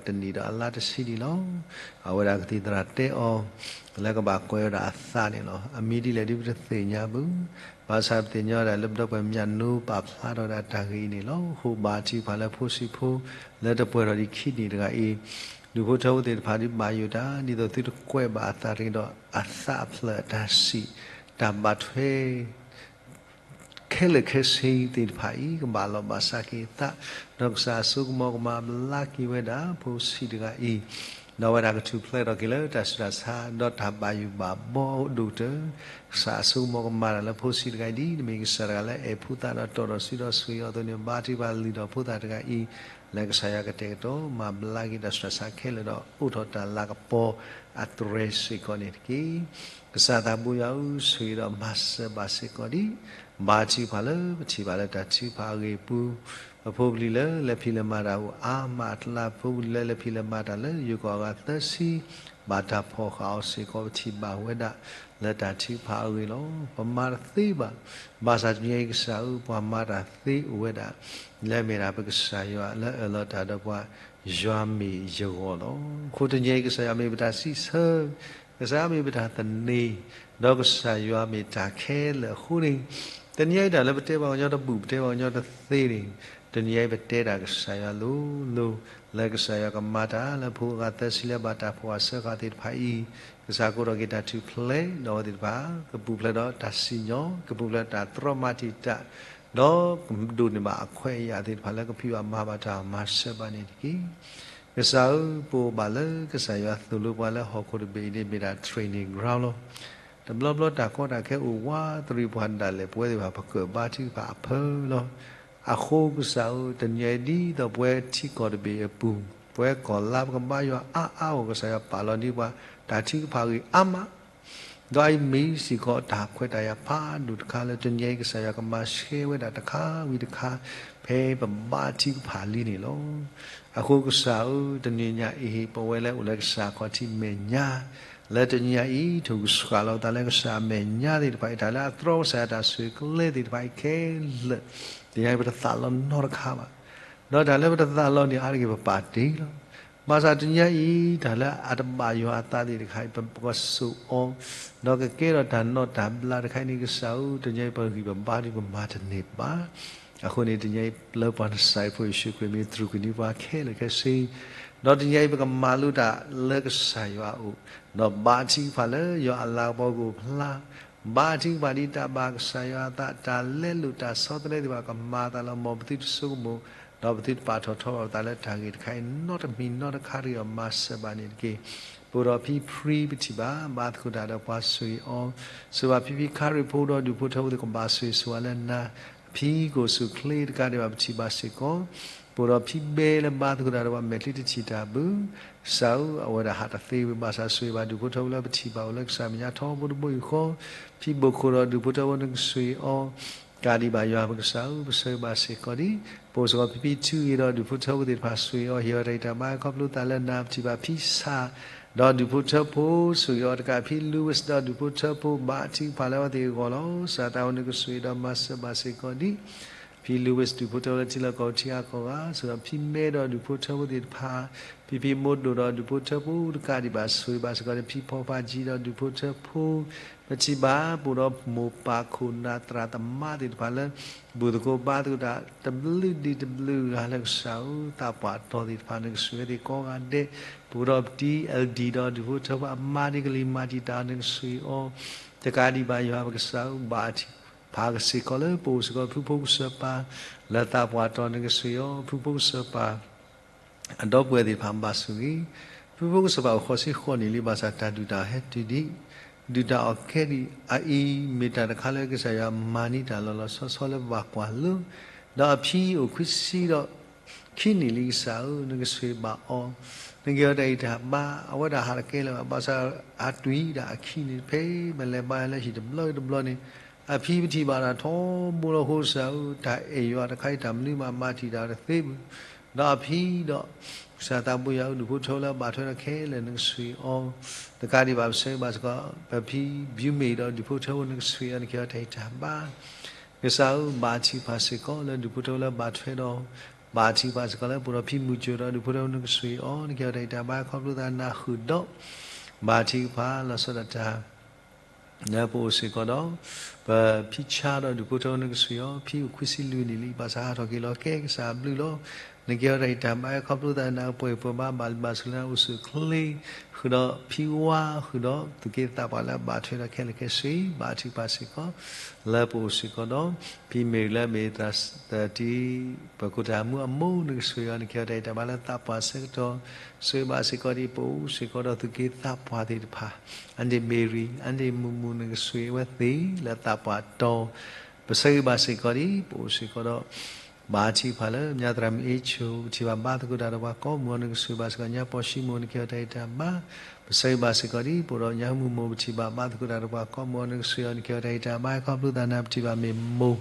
တနံၤဒီးအလါတဆံန့ၣ်လီၤ. အဝဲဒၣ်ကသံၣ်သရၣ်တဲအီၤ လၢကဘၣ်ကွဲးဝဲဒၣ်အသးန့ၣ်လီၤ. အမံၤဒ်လဲၣ်ဒ်ပတသ့ၣ်ညါဘၣ်, ဘၣ်ဆၣ်ပသ့ၣ်ညါဝဲဒၣ်လၢပဒီပုၢ်ဝဲၢ်မၠၣ်နိပာ်ဖျါထီၣ်ဝဲဒၣ်တၢ်ဂ့ၢ်အံၤန့ၣ်လီၤ. အဃိဘါထုကဖၣ်လၢဖိဆံးဖိ လၢတပှဲၤထီၣ်ဒံးခံနံၣ်တဂၤအံၤ, ဒူၣ်ဖိထၢဖိသ့ၣ်တဖၣ်ဒ်ဘၣ်ယိၣ်တၢ် ဒ်သိးသုတကွဲးဘၣ်အသးတဂ့ၤဒီးအသးအဖျၢၣ်အတၢ်စံး တၢ်ဘၣ်ထွဲ ခဲလၢာ်ခဲဆ့သ့ၣ်တဖၣ်အံၤ ကဘၣ်လီၤဘၣ်စးက့ၤအသး, ဒီးကစၢ်အစိကမီၤကမၤဘျါက့ၤဝဲဒၣ်ဖိဆံးတဂၤအံၤ, ဒီးအဝဲဒၣ်ကထူၣ်ဖျဲးထီၣ်က့ၤလၢတၢ်ဆူးတၢ်ဆါ ဒီးတၢ်ဘၣ်ယိၣ်ဘၣ်ဘီအဒိၣ်ကတၢၢ်, ကစၢ်အစိကမီၤကမၤတၢ်လၢဖိဆံးတဂၤအံၤ ဒ်နမ့ၢ်ကစၢ်တဂၤလၢအဲၣ်ဖိသၣ်ဒီးတီၢ်ထီၣ်စုဒီးဆိၣ်ဂ့ၤအီၤအသိးန့ၣ် ဘါထုကဖၣ်လုၢ်ထီၣ်ဖိသၣ်တဂၤအံၤ လၢကစၢ်ယွၤကတဲာ်ကတီၤမၤဘျါက့ၤတၢ်ဆူးတၢ်ဆါခဲလၢာ်ဒီးအိၣ်ထီၣ်တၢ်လၤကပီၤအတြဲၤစ့ၢ်ကီးန့ၣ်တက့ၢ်. ကစၢ်သးဘိယွၤဧၢ, ဆိၣ်ဂ့ၤဒီးမၤစၢၤဘၣ်စ့ၢ်ကီးဒံး, ဘါထုကဖၣ်လၢပထံၣ်ဘၣ်လၢတၢ်ထုကဖၣ်အဂ့ၢ်အပူၤ, ပဖိပလံၤလၢလဲၤဖံးလဲၤမၤတၢ်အိၣ်အါမးအကျါ, ပဖိပလံၤလၢလဲၤဖံးလဲၤမၤတၢ်လၢယိၤကီၢ်အဂၤသၢဆံ ဘၣ်တၢ်ဖီၣ်ဃာ်အီၤစ့ၢ်ကီး ပထံၣ်ဘၣ်ဝဲဒၣ်လၢတၢ်ထုကဖၣ်အဂ့ၢ်လီၤ. ပမၤတသ့ဘၣ်, ဘၣ်ဆၣ်တနံၤအံၤကစၢ်ဧၢ, ပှၤမၤတၢ်သ့အိၣ်ဝဲဒၣ် လၢအမ့ၢ်ဒၣ်ပကစၢ်ယွၤလၢအအၢၣ်လီၤတၢ်ဒီးပှၤ, ယွၤမ့ၢ်ယဂီၢ်လီၤ. အဃိတနံၤအံၤကစၢ်ယွၤမ့ၢ်ပတၢ်စံးဆၢ, ကစၢ်ယွၤမ့ၢ်ပတၢ်သန့ၤ, ဒီးကစၢ်ယွၤမ့ၢ်တၢ်ခဲလၢာ်အဃိန့ၣ်, တနံၤအံၤတၢ်လၢပတဲပှၤကညီတဘူၣ် ပတဲပှၤကညီတသ့န့ၣ်, တနံၤအံၤပတဲတၢ်ကစၢ်ယွၤလိၤလိၤ, လၢကစၢ်ယွၤကမၤတၢ်လၢဖိအဂၤသၢဆံလၢဘၣ်တၢ်ဖီၣ်ဃာ်စၢဃာ်သ့ၣ်တဖၣ်အံၤ, ကစၢ်ကအိးထီၣ်က့ၤတၢ်ထူၣ်ဖျဲးဒီးအဝဲသ့ၣ်တဖၣ်, ကပူၤဖျဲးဒီးတၢ်စံၣ်ညီၣ်, ကပူၤဖျဲးဒီးတၢ်တြီမၤတံာ်တာ်, ဒီးကဒိးန့ၢ်ဘၣ်အခွဲးအယာ်သ့ၣ်တဖၣ်လၢကဖံးဘၣ်မၤဘၣ်တၢ်မၤစၢၤဘၣ်န့ၣ်တက့ၢ်. ကစၢ်ဧၢ, ပအိၣ်ဘၣ်လၢကစၢ်ယွၤသိၣ်လိပှၤလၢဟီၣ်ခိၣ်တဘ့ၣ်အံၤန့ၣ် မ့ၢ်ဒၣ် training ground လီၤ. တဘျီဘျီတၢ်ကီတၢ်ခဲအိၣ်ဝးတရံးပှၤဒၣ်လဲာ် ပဝဲသ့ၣ်တဖၣ်ပကြၢးဘါထုကဖၣ်အဖၢလီၤ. အဃိကစၢ်ဧၢ, တနံၤအံၤဒ်သိးပဝဲထံကီၢ်တဘ့ၣ်အပူၤ, ပဝဲကီၢ်လါပကဘါယွၤအါအါဂီၢ် ကစၢ်ယွၤပာ်လီၤဒ်ပှၤ တၢ်ထုကဖၣ်ဂ့ၢ်အါမး ဒီးအအံၤမ့ၢ်စ့ၢ်ကီးတၢ်ခွဲးတၢ်ယာ်ဖးဒိၣ်တခါလၢတနံၤအံၤ ကစၢ်ယွၤကမၤဆှဲဝဲဒၣ်တခါဝံၤတခါ ဖဲပဘါထုကဖၣ်လံန့ၣ်လီၤ. အဃိကစၢ်ဧၢ, တနံၤညါအံၤ ပဝဲလၢအိၣ်လၢကစၢ်ခီၣ်ထံးမဲာ်ညါ လၢတနံၤညါအံၤ ထိၣ်ကဆှၣ်လီၤသးလၢကစၢ်အမဲာ်ညါသ့ၣ်တဖၣ်အံၤ တၢ်လၢအတြီကစၢ်ယွၤတၢ်ဆိၣ်ဂ့ၤကျဲသ့ၣ်တဖၣ်အံၤခဲလၢာ် တနံၤအံၤပတသးလီနီတခါဘၣ်. ဒီးတၢ်လၢပတသးလီန့ၣ် အါတက့ၢ်ပပာ်တ့ၢ်လီၤ. ဘၣ်ဆၣ်တနံၤအံၤ တၢ်လၢအတဘၣ်ယွၤအသးသ့ၣ်တခါအံၤ ပကစိာ်အီၤ, ဒီးကကဲထီၣ်တၢ်နီၣ်တၢ်ဘျးတခါအံၤန့ၣ် ကစၢ်ဧၢ, တနံၤအံၤပဂံၢ်ပဘါဒ်ပမၤတန့ၢ်ဘၣ်. အဃိန့ၣ် တနံၤအံၤလၢပှၤနစၤရ့းဖိယ့ၣ်ၡူးခရံာ်မ့ၢ်တြူာ်ကွံာ်န့ၢ်ပှၤခဲလၢာ်ခဲဆ့, ဒီးတနံၤအံၤပကမၤလိတၢ်လၢကစၢ်ယွၤအအိၣ်, ဒီးဘါထုကဖၣ်လၢယွၤအလၤကပီၤကအိၣ်ဖျါ ဘါထုကဖၣ်ဒ်တၢ်ဘၣ်ကစၢ်ယွၤအသး တၢ်လဲလိာ်တၢ်ဆီတလဲသ့ၣ်တဖၣ် ကမၤအသးလၢအမ့ၢ်ပသုတဆိကမိၣ်, ဒီးပသုတပာ်ထီၣ်ထီထီၣ်အသးလၢတၢ်ဂ့ၢ်တခါအံၤ နီတမံၤနီတခါတဂ့ၤဒီးမၤစၢၤဘၣ်န့ၣ်တက့ၢ်. ပအိၣ်ဒီးဖံဖရံပထံၣ်ဘၣ် ဘါသကိးတၢ်ဒီးပှၤဆိၣ်ဂ့ၤအီၤ, ဆိၣ်ဘၣ်ဖံဖံခါရံၣ်ဖိဒီးဒူၣ်ဖိထၢဖိသ့ၣ်ကဘၣ်ဆိၣ်ဂ့ၤဆိၣ်ဝါလၢနၤ, ဖံကအိၣ်ဆူၣ်ချ့တကးဒံးဘၣ်ပထံၣ်ဘၣ်စ့ၢ်ကီး ပအိၣ်ဒီးဖံဘဲလၢဘါသကိးတၢ်ဒီးပှၤမဲာ်ချံတထံၣ်တၢ်ဘၣ်, ကစၢ်ဧၢ, အဝဲဒၣ်ဟးတသ့ဝံၤဘၣ်ဆၣ် ဆိၣ်ဂ့ၤဘၣ်ဒူၣ်ဖိထၢဖိလၢပထံၣ်ဘၣ်အိၣ်လၢကစၢ်မဲာ်ညါထီဘိတဘိယူၢ်ဃီ, ဖံဘိၣ်ခိၣ်ဒီးဒူၣ်ဖိထၢဖိနကဆိၣ်ဂ့ၤအီၤ, ကးဒံးဘၣ်ယွၤပကစၢ်ဧၢ, ပဆိၣ်ဂ့ၤဘၣ်စ့ၢ်ကီးဒံး, ပအိၣ်စ့ၢ်ကီးဖံဖံထူဂ့ၤဒီးဒူၣ်ဖိထၢဖိသ့ၣ်တဖၣ်ဆိၣ်ဂ့ၤအီၤ ဟ့ၣ်အီၤတၢ်ဂံၢ်တၢ်ဘါခီဖျိသးလၢနၤ, ပထံၣ်ဘၣ်ဖံဆၣ် ဒီးဒူၣ်ဖိထၢဖိဆိၣ်ဂ့ၤအီၤတကး, ဖံလူဝ့ၣ်ဒီးဒူၣ်ဖိထၢဖိဘါထုကဖၣ်လၢအဝဲသ့ၣ်အဂီၢ်လီၤ. ကစၢ်သးဝဲနကဆိၣ်ဂ့ၤဒီးမၤစၢၤဘၣ်စ့ၢ်ကီးဒံး ဖံလူဝ့ၣ်ဒူၣ်ဖိထၢဖိလၢထံလီၢ်ကီၢ်ပူၤထံအါကီၢ်ဂၤ, ဆိၣ်ဂ့ၤဒီးဖံမဲဒီးဒူၣ်ဖိထၢဖိသ့ၣ်တဖၣ်, ဖံဖံမိၢ်ဒိၣ်ဒီးဒူၣ်ဖိထၢဖိတကးဒံးဘၣ် ဆိၣ်ဂ့ၤဘၣ်စ့ၢ်ကီးန့ၣ် ဖံဖီဖါကၠံဒီးဒူၣ်ဖိထၢဖိ, ပထံၣ်ဘၣ်ပအိၣ်ဒီးမိၢ်ပၢ်ခိၣ်နၢ်သရၣ်သမါသ့ၣ်တဖၣ်လၢ ဘူၣ်သကိးဘါသကိးတၢ်တဘျုးဒံးတဘျုးဂၤလၢကစၢ်ဧၢ, သးပှၢ်တီၤသ့ၣ်တဖၣ် နကဆိၣ်ဂ့ၤအဝဲသ့ၣ်ကိးဂၤဒဲး, ပအိၣ်ဒီး ဒံၣ်အဲလ်ဒံၣ် ဒီးဒူၣ်ဖိထၢဖိအမါဒ်ကလံၤမၤတံာ်တာ် နကဆိၣ်ဂ့ၤအီၤ, တကးဒံးဘၣ်ယွၤပကစၢ်ဧၢ, ဘါထုကဖၣ်ကစ့ၢ်ကီးလၢ ပအိၣ်စ့ၢ်ကီးဖုဖိကစၢၢ်ပၢ် လၢသးပှၢ်တီၤ နကဆိၣ်ဂ့ၤအီၤ, ဖုဖိကစၢၢ်ပၢ် အဒီပုၢ်ဝဲၢ်သ့ၣ်တဖၣ်ဘၣ်ဆိၣ်ဂ့ၤ, ဖုဖိကစၢၢ်ပၢ်အိၣ်ဃိးဆံဃိးနံၣ်လံ ဘၣ်ဆၣ်တၢ်ဒုၣ်တၢ်အီၣ်ဟဲတုၤဒံး, ဒုၣ်တၢ်အီၣ်ကဲဒံး, အအံၤမ့ၢ်တၢ်တခါလၢကစၢ်ယွၤမၤန့ၢ်တၢ်လီၤလီၤဆီဆီလၢပဘၣ်ကွၢ်လိ, ဒီးအဖံအိၣ်ခွံဆံဒီး ခံနံၣ်လံကစၢ်ဧၢ, နကဆိၣ်ဂ့ၤဘၣ်အီၤ, နကဟ့ၣ်အီၤတၢ်ဂံၢ်တၢ်ဘါ, အဝဲဒၣ်ဟးတကဲလၢၤဘၣ်, ဘၣ်ဆၣ်အတုၤဒၣ်အခံန့ၣ် ဖဲမ့ၢ်လဲၤဘါလၢဟံၣ်တဘျီတဘျီန့ၣ်, အဖံပထံၣ်ဘၣ်တၢ်ထီဘိလီၤ အဃိကစၢ်ဧၢ, တၢ်အဲၣ်ယွၤတခါအံၤ တၢ်မနုၤမးမၤတံာ်တာ်တသ့ဘၣ်, ဒီးအဖံဒီး ကစၢ်သးဘိယွၤဧၢ, ဒူၣ်ဖိထၢဖိလၢအဘၣ်ထွဲဒီးခဲလၢာ် နကဆိၣ်ဂ့ၤအီၤ, တကးဒံးဘၣ် ပဆၢဂ့ၤဘၣ်စ့ၢ်ကီး ပဖံဘျုးမ့ၢ်ဒီးဒူၣ်ဖိထၢဖိ နကဆိၣ်ဂ့ၤအီၤ, နကဟ့ၣ်အီၤတၢ်ဂံၢ်တၢ်ဘါ, ကစၢ်ဧၢ, ဘါထုကဖၣ်စ့ၢ်ကီးလၢဒူၣ်ဖိထၢဖိလၢအဘၣ်ထွဲဒီး ဘၣ်ထံးပှၤစ့ၢ်ကီးလၢပအိၣ်ဒီးဖံမုၢ်ကၠိဒီးဒူၣ်ဖိထၢဖိ နကဆှၢအီၤ နကဲထီၣ်တၢ်အံၤတၢ်ဘါ ခီဖျိသးနၤဃုာ်ဒီး ဘၣ်ထံးပှၤလီၤဆီဒၣ်တၢ် လၢပအိၣ်စ့ၢ်ကီးဒီး ပဖံဆါဒီးဒူၣ်ဖိထၢဖိ နကဆှၢအီၤ ဖံအိၣ်ခွံဆံလွံၢ်နံၣ်လံ ဘၣ်ဆၣ်ဟးထီၣ်က့ၤလီၤကဲကစၢ်အဘျုးလီၤ. နကဲထီၣ်တၢ်အံၤတၢ်ဘါ ခီဖျိသးနၤပှဲၤပှဲၤဘါ ဘၣ်လံဘၣ်ဆူၣ်လၢနၤအိၣ်ဆူၣ်အိၣ်ချ့ ဃုာ်ဒီးဖံဝါ ဃုာ်ဒီးသူၣ်က့သးပှၢ်လၢအဘၣ်ထွဲဒီးခဲလၢာ်ခဲဆ့ ဘၣ်ထံးပှၤစ့ၢ်ကီး လၢပအိၣ်စ့ၢ်ကီးဒီး ဖံမ့ၢ်လၢမ့ၢ်သရၣ်တံ ပခိၣ်တၢ်မူအမိၢ် နကဆှၢအီၤ နကဲထီၣ်တၢ်အံၤတၢ်ဘါလၢသးပှၢ်ဆၢကတီၢ် ဆှၢဘၣ်စ့ၢ်ကီးဒ်ပအိၣ်စ့ၢ်ကီးဒီးသူၣ်က့သးပှၢ်သ့ၣ်တဖၣ် အန့ၣ်မ့ၢ်ရံ အန့ၣ်မုၢ်မုၢ် နကဆှၢအဝဲသ့ၣ်လၢသးပှၢ်တီၤ ပဆၢဂ့ၤဘၣ်စ့ၢ်ကီးဒ်ပအိၣ်စ့ၢ်ကီးဒီး ဘၣ်ထံးပှၤလၢညါသရၣ်မုၣ်အ့ၣ်ဆိၣ် ပထံၣ်ဘၣ်ဘါသကိးတၢ်ဒီးပှၤကိးမုၢ်အီၤ နကဆှၢဘၣ်စ့ၢ်ကီးညါပီၣ်ၡံမိၣ် နကဲထီၣ်တၢ်အံၤတၢ်ဘါ ပဆၢဂ့ၤဘၣ်စ့ၢ်ကီးဒ်ပအိၣ်ဒီးညါမုၢ်မိၢ် ပထံၣ်ဘၣ်ဘါသကိးတၢ်ဒီးပှၤကိးမုၢ်အီၤ နကဆှၢအီၤ နကဲထီၣ်တၢ်အံၤတၢ်ဘါ ခီဖျိသးနၤ ပထံၣ်ဘၣ်မ့ၢ်မိၢ်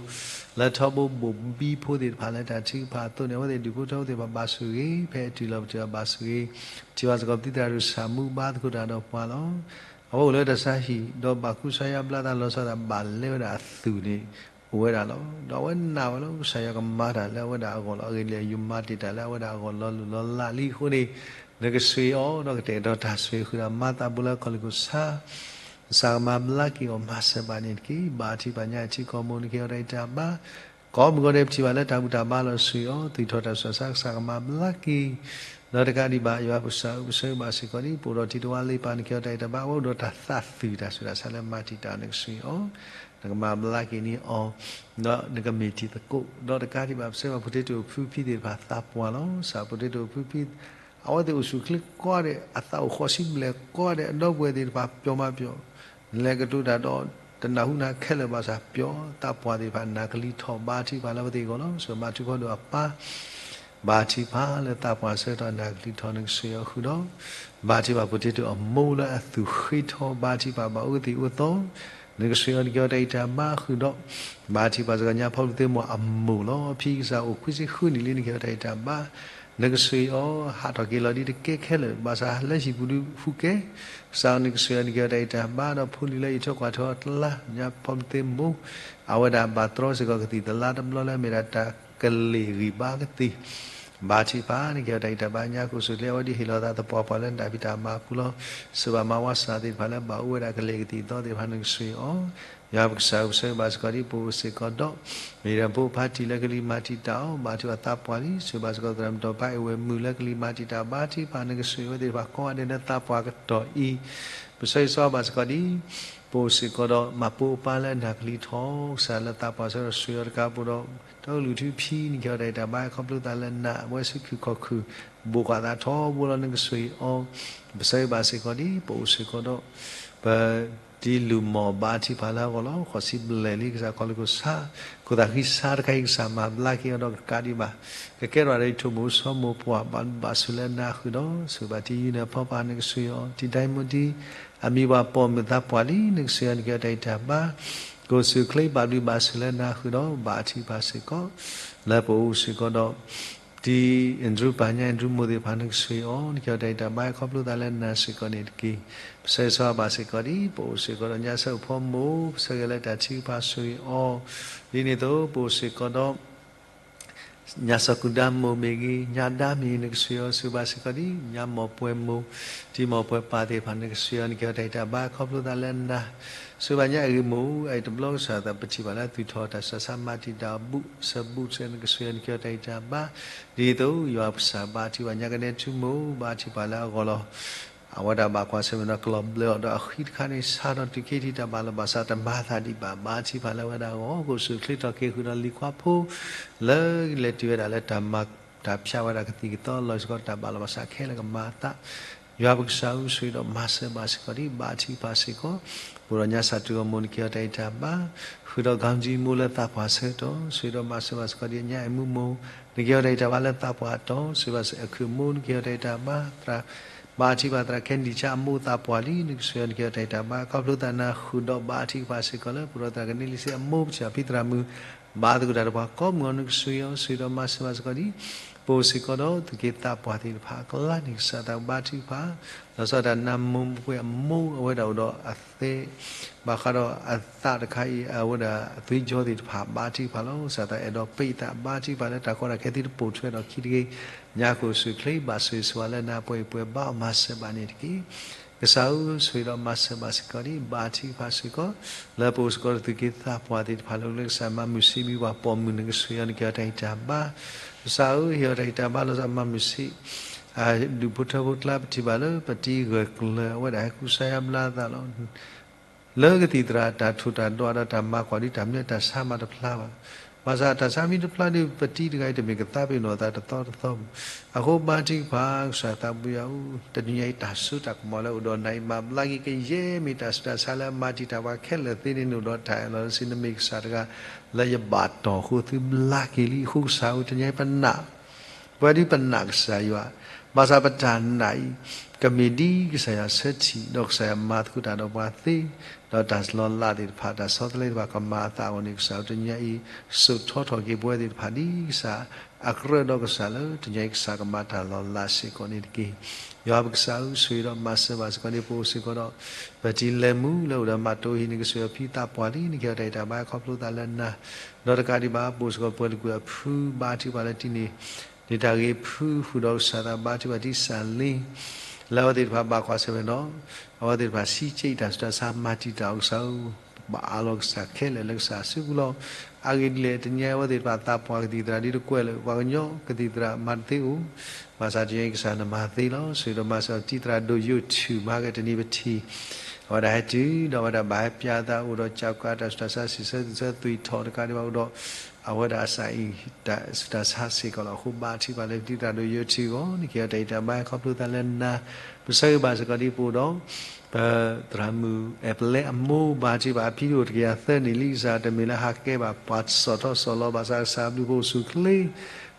လၢထီဘိဘိၣ်ဘံဖိသ့ၣ်တဖၣ်လၢတၢ်ထုကဖၣ်အသိးန့ၣ် အဝဲသ့ၣ်ဒူၣ်ဖိထၢဖိသ့ၣ်တဖၣ်ဘၣ်ဆိၣ်ဂ့ၤ ဖဲအတုၤလီၤပတုၤအဘၣ်ဆိၣ်ဂ့ၤ ပထံၣ်ဘၣ်စ့ၢ်ကီးပသံသရၣ်ဒိၣ်ဆၣ်မူဘါသကိးတၢ်ဒီးပှၤလီၤ. အဝဲအိၣ်လၢတၢ်ဆါဟံၣ် ဒီးဘၣ်ကူစါယါဘျါသးလီၤဆီဒၣ်တၢ်ဘၣ်လဲဝဲဒၣ်အသူၣ်န့ၣ် အိၣ်ဝဲဒၣ်လီၤ. ဒီးအဝဲနာ်ဝဲလီၤ ကစၢ်ယွၤကမၤတၢ်လၢအဝဲဒၣ်အဂီၢ်လီၤ. အဂ့ၢ်ဒ်လဲၣ် ယမၤတ့ၢ်တၢ်လၢအဝဲဒၣ်အဂီၢ်လီၤလိၢ်လီၤလးလံအဃိန့ၣ် နကဆှၢအီၤဒီးကတဲာ်ကတီၤတၢ်ဆှၢဃုာ်ဒီးမၤသးဘူးလၢအခီၣ်လိာ်ခိၣ်ဆါ ကစၢ်ကမၤဘျါက့ၤအီၤမၤစၢၤဘၣ်န့ၣ်တက့ၢ်. ဘၣ်ထံးပှၤညါအထံကီၢ်မိၢ် နကဲထီၣ်တၢ်အံၤတၢ်ဘါ ကိးမုၢ်ကိးဒဲး ပထံၣ်ဘၣ်လၢတၢ်ဘူၣ်တၢ်ဘါလီၤ ဆှၢအီၤ သူၣ်ထီၣ်တၢ်ဆူးတၢ်ဆါ ကစၢ်ကမၤဘျါက့ၤ ဒီးတကးဒံးဘၣ် ယွၤပကစၢ်ဧၢ ပဆၢဂ့ၤဘၣ်စ့ၢ်ကီးဒ် ပအိၣ်ဒီးထံတဝါလ့ပၢ် နကဲထီၣ်တၢ်အံၤတၢ်ဘါ အဝဲအိၣ်ဒီးတၢ်သးသုၣ်တၢ်ဆူးတၢ်ဆါလၢမၤတံာ်တာ်အီၤ နကဆှၢအီၤ နကမၤဘျါက့ၤန့ၢ်အီၤ ဒီးနကမ့ၢ်တံၤသကိး ဒီးတကးဒံးဘၣ် ပဆၢဂ့ၤဘၣ် ဖိတ့တိၣ်ဖုဖံသ့ၣ်တဖၣ်သးပှၢ်လီၤ. ကစၢ်ဖိတ့တိၣ်ဖုဖံ အဝဲသ့ၣ်အိၣ်ဆူၣ်အိၣ်ချ့ကိးဂၤဒဲး အသးအိၣ်ဃိးဆံဘျဲၣ်ကိးဂၤဒဲး အဒီပုၢ်ဝဲၢ်သ့ၣ်တဖၣ် ပျီၤမးပျီၤ လဲၤကတိၤတၢ်ဒီး တနၢ်ဟူနၤခဲလၢာ်ဘၣ်ဆၣ် ပျီၤသးပှၢ်သ့ၣ်တဖၣ် နၢ်ကလံၤထီၣ် ဘါထံးပှၤလၢအဝဲသ့ၣ်အဂီၢ်လီၤ. ကစၢ်မၤထူဖီဒိၣ်အပၢ် ဘါထံးပှၤလၢသးပှၢ်ဆၢကတီၢ် နၢ်ကလံၤထီၣ် နကဆှၢအီၤဃုာ်ဒီး ဘါထံးပှၤဖိတ့တိၣ်အမိၢ်လၢအသူၣ်ဃ့ထီ ဘါထံးပှၤဘၣ်အိၣ်ကသံၣ်အိၣ်သီ နကဆှၢအီၤ နကဲထီၣ်တၢ်အံၤတၢ်ဘါဃုာ်ဒီး ဘါထံးပှၤစ့ၢ်ကီးညါဖီလူၤသ့ၣ်မိၢ်အမိၢ်လီၤ. ဖံကစၢ်အိၣ်ခွံဆံဃုနံၣ်လံ နကဲထီၣ်တၢ်အံၤတၢ်ဘါ နကဆှၢအီၤ ဟးထီၣ်က့ၤလီၤဒ်တကဲခဲလၢာ် ဘၣ်ဆၣ်လၢဟံၣ်ပူၤဒုးဟူးကဲ ကစၢ်နကဆှၢအီၤ နကဲထီၣ်တၢ်အံၤတၢ်ဘါ ဒီးဖိလံၤလၢအံးထွဲကွၢ်ထွဲအီၤတလါ ညါဖီလူၤသ့ၣ်မိၢ် အဝဲဒၣ်ဘၣ်တြီစ့ၢ်ကီးကသံၣ်သလါတဘျီလၢအမ့ၢ်ဒၣ်တၢ်ကလဲၤဂံၢ်ဘါကသ့ၣ် ဘါထံးပှၤ နကဲထီၣ်တၢ်အံၤတၢ်ဘါ ညါကအိၣ်ဆူၣ်ချ့ အဝဲဒ်ဟ့ၣ်လီၤသးသပှၢ်ပှၢ်လၢနတၢ်ဖံးတၢ်မၤအပူၤလီၤ. စၢၤဘၣ်မၤဝါစၢ်သ့ၣ်တဖၣ်လၢဘၣ်အိၣ်ဝဲဒၣ်ကလဲၤကသံၣ်သီသ့ၣ်တဖၣ် နကဆှၢအီၤ ယွၤပကစၢ်ဧၢ ပဆၢဂ့ၤဘၣ်စ့ၢ်ကီးဒ်ပအိၣ်စ့ၢ်ကီးဒီး မ့ၢ်ဒၣ်ဖိဖါတံၢ်လၢကလံၤမၤတံာ်တာ်အီၤ ဘါထံးပှၤသးပှၢ်လံ. စၢၤဘၣ်စ့ၢ်ကီးသရၣ်မုၣ်ဒီးပၢ်အဲၣ်ဝဲၢ်မုၣ်လၢကလံၤမၤတံာ်တာ် ဘါထံးပှၤ နကဆှၢအဝဲသ့ၣ်တဖၣ်ကိးဂၤဒဲးလၢသးပှၢ်ကတီၢ်အံၤ ပဆၢဂ့ၤဆၢဝါဘၣ်စ့ၢ်ကီးဒ် ပအိၣ်စ့ၢ်ကီးဒီး မၤပိာ်အပၢ်လၢအနၢ်ကလံၤထီၣ် ကစၢ်လၢသးပှၢ်ဆၢကတီၢ် ဆှၢအီၤတကးဘၣ်ဒီး တၢ်ကလုၢ်ထူဖံ နကဲထီၣ်တၢ်အံၤတၢ်ဘါ ခီဖျိသးလၢနၢ်ဝဲဆူခုၣ်ခီၣ်ခုၣ် ဘိးကွၢ်သးထီဘိလီၤ နကဆှၢအီၤ ပဆၢဂ့ၤဘၣ်စ့ၢ်ကီးဒ် ပအိၣ်စ့ၢ်ကီးဒီး ပ တံၤလုၢ်မီၢ်ဘါထံးပှၤလၢအဂီၢ်လီၤ. ဃိးဆံဘျဲၣ်လံ ကစၢ်ခီၣ်လိာ်ခိၣ်ဆါ ခိၣ်သးဃံဆါတခါအံၤ ကစၢ်မၤဘျါက့ၤအီၤဒီးတကးဒံးဘၣ် ကကဲထီၣ်ဒ်ထိၣ်မိၢ်စီၤမိၢ်ပှၢ် ဘၣ်ဘၣ်ဆိၣ်လၢနၤဃုာ်ဒီး စၢၤဘၣ်တံၤယုၢ်နၢ်ဖီပၢ် နကဆှၢအီၤ တံၤဒၢမူတံၤ အမံၤပှၢ်ပိာ်မုၣ်သးပှၢ်လံ နကဆှၢအီၤ နကဲထီၣ်တၢ်အံၤတၢ်ဘါ ကအိၣ်ဆူၣ်အိၣ်ချ့ ဘၣ်ဘျုးဘၣ်ဆိၣ်လၢနၤဃုာ်ဒီး ဘါထံးပှၤစ့ၢ်ကီး လၢပအိၣ်စ့ၢ်ကီးဒီး တံၤအဲၣ်ဒြူပၢ် ညါအဲၣ်ဒြူမိၢ်သ့ၣ်တဖၣ် နကဆှၢအီၤ နကဲထီၣ်တၢ်အံၤတၢ်ဘါ ခီဖျိသးလၢနၤစ့ၢ်ကီးန့ၣ်တက့ၢ်. ပဆၢဂ့ၤဆၢဝါဘၣ်စ့ၢ်ကီးဒ် ပအိၣ်စ့ၢ်ကီးဒီး ညါစၢၤဖိမိၢ် ပဆၢဂ့ၤလၢတၢ်ထုကဖၣ် ဆှၢအီၤ ဒ်န့ၣ်အသိး ပအိၣ်စ့ၢ်ကီးဒီး ညါစီၤကူဒါမိၢ်မ့ၢ်ဂ့ၤ ညါဒါမ့ၢ်ဂ့ၤ နကဆှၢအီၤ စၢၤဘၣ်စ့ၢ်ကီးဒ် ညါမီၢ်ပှဲၤမိၢ် တံၤမီၢ်ပှဲၤပၢ်သ့ၣ်တဖၣ် နကဆှၢအီၤ နကဲထီၣ်တၢ်အံၤတၢ်ဘါ ခီဖျိသးလၢနၤ စၢၤဘၣ်ညါအဂ့ၢ်မိၢ် အအံၤတဘျီကစၢ်သး ပထံၣ်ဘၣ်လၢသူၣ်ထီၣ်တၢ်ဆူးတၢ်ဆါ မၤတံာ်တာ်အီၤဘူး စၢၤဘူးစၢၤ နကဆှၢအီၤ နကဲထီၣ်တၢ်အံၤတၢ်ဘါ ဒ်သိးယွၤပကစၢ်ဘါထံးပှၤ ညါကနဲထူမိၢ် ဘါထံးပှၤလၢအဂီၢ်လီၤ. အဝဲဒၣ်ဘၣ်ကွၢ်ဆၢၣ်မဲာ်ဒီးကလီၤဘျၢအီၤဒီးအဃံတခါန့ၣ် ဆါဒီးတုၤက့ၤထံၣ်တၢ်ဘၣ်လီၤ ဘၣ်ဆၣ်တမၤသးဒံးဘၣ် ဘါထံးပှၤလၢအဝဲဒၣ်အဂီၢ် ကအိၣ်ဆူၣ်အိၣ်ချ့ထီၣ်က့ၤဃုာ်ဒီးလံၤခွါဖိ လၢလဲၤတုၤဝဲဒၣ်လၢတၢ်မၤတၢ်ဖၠးဝဲဒၣ်ကသံၣ်ကသီ လီၤစ့ၢ်ကီးတၢ်ဘၣ်လီၤ ဘၣ်ဆၣ်ခဲလၢာ်ကမၤအသး ယွၤပကစၢ်ဧၢ ဆိၣ်ဂ့ၤဒီးမၤစၢၤဘၣ်စ့ၢ်ကီးဒ် ဘါထံးပှၤစ့ၢ်ကီး ပအိၣ်ဒီးညါစၢ်တူၢ်ဂီၢ်မိၢ် နကဲထီၣ်တၢ်အံၤတၢ်ဘါ ဃုာ်ဒီး ကီၢ်ကၠံမိၢ်လၢသးပှၢ်ဆၢကတီၢ် ဆိၣ်ဂ့ၤဒီးမၤစၢၤဘၣ်စ့ၢ်ကီးဒ် ညါအဲၣ်မူမိၢ် နကဲထီၣ်တၢ်အံၤတၢ်ဘါလၢသးပှၢ်အတီၤ ဆိၣ်ဂ့ၤဘၣ်စ့ၢ် အခုၣ်မိၢ် နကဲထီၣ်တၢ်အံၤတၢ်ဘါ သရၣ် ဘါထံးပှၤသရၣ်ခဲနံၣ်ဆါအမိၢ်သးပှၢ်လံ နကဆှၢအီၤ နကဲထီၣ်တၢ်အံၤတၢ်ဘါ ခီဖျိသးနၤဃုာ်ဒီး ဘါထံးပှၤစ့ၢ်ကီးလၢ ပအိၣ်ဒီးသရၣ်ကန့လံစ့ၢ်အမိၢ် ပထံၣ်ဘၣ်ဖံသရၣ်မုၣ် ဘါသကိးတၢ်ဒီးပှၤကိးမုၢ်အီၤ နကဆှၢအီၤ ဆိၣ်ဂ့ၤဒီးမၤစၢၤဘၣ်စ့ၢ်ကီးဒ် ပအိၣ်စ့ၢ်ကီးဒီးသုးက့သးပှၢ်သ့ၣ်တဖၣ်အကျါန့ၣ် ကစၢ်သးဘါထုကဖၣ်, လီၤဆီဒၣ်တၢ်နါမိၢ်ပှဲၤအမိၢ် အဝဲဒၣ်အိၣ်ဒီးအသး, ဘၣ်ဃးဒီးအသးတခါအံၤ အဝဲဒၣ်အသွံၣ်ကၠီသ့ၣ်တဖၣ် ဘါထုကဖၣ်လီၤ. ကစၢ်သးအဲၣ်ဒိးပ့ၢ်သးဘါထုကဖၣ်လၢတၢ်ကီတၢ်ခဲသုတပိာ်ထွဲဒီးခံတဂ့ၤ, ညါဃိးဆူၣ်ချ့ ဘၣ်ဆိၣ်ဂ့ၤဆိၣ်ဝါလၢနၤ ပှဲၤပှဲၤဘါအီၤ မၤစၢၤဘၣ်န့ၣ်တက့ၢ်. ကစၢ်ဧၢ, ဆိၣ်ဂ့ၤဒီးမၤစၢၤဘၣ်စ့ၢ်ကီးဒ် ဘါထုကဖၣ်စ့ၢ်ကီး လၢပအိၣ်စ့ၢ်ကီးဒီးသုးက့သးပှၢ်သ့ၣ်တဖၣ်လၢ ကစၢ်မၤမုာ်ဆံးမံဝၤပိာ်မုၣ် နကဆိၣ်ဂ့ၤအီၤ နကဟ့ၣ်အီၤတၢ်ဂံၢ်တၢ်ဘါ, ကစၢ်ဧၢ, ဟ့ၣ်အီၤတၢ်ဂံၢ်တၢ်ဘါ လီၤဆီမၤမုာ်ဆံး ဒူၣ်ဖိထၢဖိကျါ ပထံၣ်ဘၣ်လၢပတံၤဂၢၢ်ကျၢၤ အဝဲဒၣ်ဟဲကူစါယါဘျါအသးလီၤ. လၢကသံၣ်သရၣ်တၢ်ထိၣ်တၢ်ဒွးဒီးတၢ်မၤကွၢ်ဒ်တၢ်မနုၤတၢ်ဆါမၤတဖျါဘၣ်. ဘၣ်ဆၣ်တၢ်ဆါမ့ၢ်တဖျါဒီး ပတံၤတဂၤအံၤတမ့ၢ်ကသးပ့ၤနီၣ်အသးတသီတသီဘၣ်. အဃိဘါထုကဖၣ် ကစၢ်သးဘိယွၤဧၢ, တနံၤညါအံၤ တၢ်စိတၢ်ကမီၤလၢအိၣ်ဒီးနၤအံၤ မၤဘျါက့ၤကယဲၢ်မ့ၢ်တၢ်ဆူးတၢ်ဆါလၢအမၤတံာ်တာ်ပှၤခဲလၢာ်သ့န့ၣ် နအိၣ်ဒီးတၢ်အၢၣ်လီၤတဆံ နမ့ၢ်ကစၢ်တဂၤလၢယဘၣ်တီၢ်အဃိ သုဘျါက့ၤလံ. အဃိကစၢ်ဧၢ တနံၤညါအံၤပနာ် ပဝဲဒ်ပနာ်ကစၢ်ယွၤ, ဘၣ်ဆၣ်ပတၢ်နာ်အံၤ ကမ့ၢ်ဒ်ကစၢ်ယွၤဆၢထံၣ် ဒီးကစၢ်ယွၤမၤသကိးတၢ်ဒီးပှၤသ့, ဒီးတၢ်လီၤလးသ့ၣ်တဖၣ် တၢ်ဆီတလဲသ့ၣ်တဖၣ် ကမၤအသးအဂီၢ်န့ၣ် ကစၢ်ဧၢ တနံၤညါအံၤ စိာ်ထီထီၣ်က့ၤပဝဲသ့ၣ်တဖၣ်ဒ်ကစၢ်အကြၢးဒီးကစၢ်လၢ တနံၤညါအံၤကစၢ်ကမၤတၢ်လီၤလးစ့ၢ်ကီးန့ၣ်တက့ၢ်. ယွၤပကစၢ်ဧၢ ဆိၣ်ဂ့ၤဒီးမၤစၢၤဘၣ်စ့ၢ်ကီးန့ၣ် ပအိၣ်စ့ၢ်ကီးဒီး ပတံၤလဲၤမူလၢအိၣ်ဒီးမၤတိဟံၣ် နကဆိၣ်ဂ့ၤအီၤ ဖံသးပှၢ်လံ နကဟ့ၣ်အီၤတၢ်ဂံၢ်တၢ်ဘါ ခီဖျိသးလၢနၤ, ဒီးတကးဒံးဘၣ် ပအိၣ်စ့ၢ်ကီးပှၤလၢကွံာ်အဖု ဘါထုကဖၣ်လၢတံၤန့ၣ် န့ၢ်တၢ်ဂ့ၤဖုဃုာ်ဒီးကစၢ်သးဘါထုကဖၣ်တံၢ်စၢ်လ့ လၢအဝဲသ့ၣ်တဖၣ်ဘၣ်ကွၢ်ဆၢၣ်မဲာ်ဒီး အဝဲသ့ၣ်တဖၣ်စံးကဲးတၢ်ဆူးတၢ်ဆါ မၤတံာ်တာ်အီၤ ကစၢ်ဧၢ, ဘၣ်အးလီၤကစၢ်ခဲလၢာ်လၢကစၢ်အစုပူၤလီၤ. အဂ့ၢ်ဒ်လဲၣ် တနံၤညါအံၤ အဝဲသ့ၣ်တဖၣ်သးပှၢ်ကသံၣ်သရၣ်ဒ်တကွဲးလၢပှၤကညီကသံၣ်သရၣ်မၤတသ့အိၣ်, ဘၣ်ဆၣ်တနံၤညါအံၤကစၢ်နမၤသ့လီၤ. ဆိၣ်ဂ့ၤဒီးမၤစၢၤအီၤ တံၢ်သရၣ်ဒိၣ်ယိာ်ထူၣ်မၤကတနံၤပထံၣ် အဝဲဒၣ်ဟဲတုၤဒီးအဝဲဒၣ်ဘၣ်ဟဲပၠးသးအိၣ်ဒီး ကၠးကးတၢ်ဆူးတၢ်ဆါ စံးဆၢသူၣ်ဆၢသွံၣ်ထီၣ်တကးဒံးဘၣ်အိၣ်ဒီး အဝဲဒၣ်အစၢ်အံၤ တၢ်ဆူးတၢ်ဆါစ့ၢ်ကီးလီၤ. အဃိဘါထုကဖၣ်လၢတံၢ်သရၣ်ဒိၣ်ယိာ်ထူၣ်အဂီၢ် နကဟ့ၣ်အီၤတၢ်ဂံၢ်တၢ်ဘါ ခီဖျိသးလၢနၤ, ပဆၢဂ့ၤဘၣ်စ့ၢ်ကီးဒ်ပအိၣ်ဒီး ပသရၣ်မုၣ်အဲၣ်ပလဲအမိၢ် ဘါထုကဖၣ်အဖံအိၣ်တကယၤသၢနံၣ်လံ ကစၢ်တမ့ၢ်လၢဟးကဲဘၣ် ပှၤစီၣ်ထီၣ်စီၣ်လီၤ ဘၣ်ဆၣ်ကစၢ်အဘျုးဖှိၣ်အိၣ်ဆူၣ်ချ့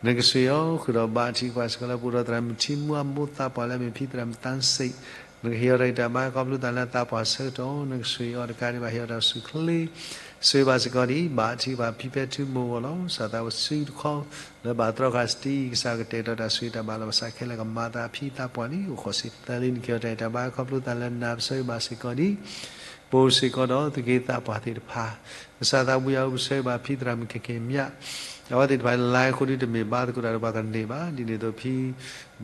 နကဆိၣ်ဂ့ၤအီၤဃုာ်ဒီးဘါထုကဖၣ်စ့ၢ်ကီးလၢပအိၣ်ဒီးသရၣ်မုၣ်ထံမူအမိၢ်သးပှၢ်လၢအမ့ၢ်ဖံသရၣ်မုၣ်သးစ့ၣ် နကဟ့ၣ်အီၤတၢ်ဂံၢ်တၢ်ဘါ ခီဖျိသးလၢသးပှၢ်ဆၢကတီၢ် နကဆိၣ်ဂ့ၤအီၤတကးဒံးဘၣ် ဟ့ၣ်အီၤတၢ်ဆူၣ်ချ့ ဆိၣ်ဂ့ၤဘၣ်စ့ၢ်ကီးဒ် ဘါထုကဖၣ်ဖံဖဲထူမိၢ်အဂီၢ်လီၤ. ကစၢ်သးဝဲစုတခီ လၢဘၣ်သြီဃာ်စတံ ကစၢ်ကတဲာ်ကတီၤတၢ်ဆိၣ်ဂ့ၤတၢ်ဘၣ်လီၤ ဘၣ်ဆၣ်ခဲလၢာ်ကမၤသးအဖံသးပှၢ်လံ အိၣ်ဃိးဆံသၢလံ နကဟ့ၣ်အီၤတၢ်ဂံၢ်တၢ်ဘါ ခီဖျိသးလၢနၤ ပဆၢဂ့ၤဘၣ်စ့ၢ်ကီးဒ် ပအိၣ်စ့ၢ်ကီးဒီးသုးက့သးပှၢ်သ့ၣ်တဖၣ် ကစၢ်သးဘိယွၤဧၢ ပဆၢဂ့ၤဘၣ်ဖံသရၣ်မုၣ်ကဲကဲမၠး အဝဲသ့ၣ်တဖၣ်လၢအဃိဒီးတမ့ၢ်ဘါသကိးတၢ်ဒီးပှၤကန့ၢ်ဘၣ် ဒ်န့ၣ်အသိးဖံ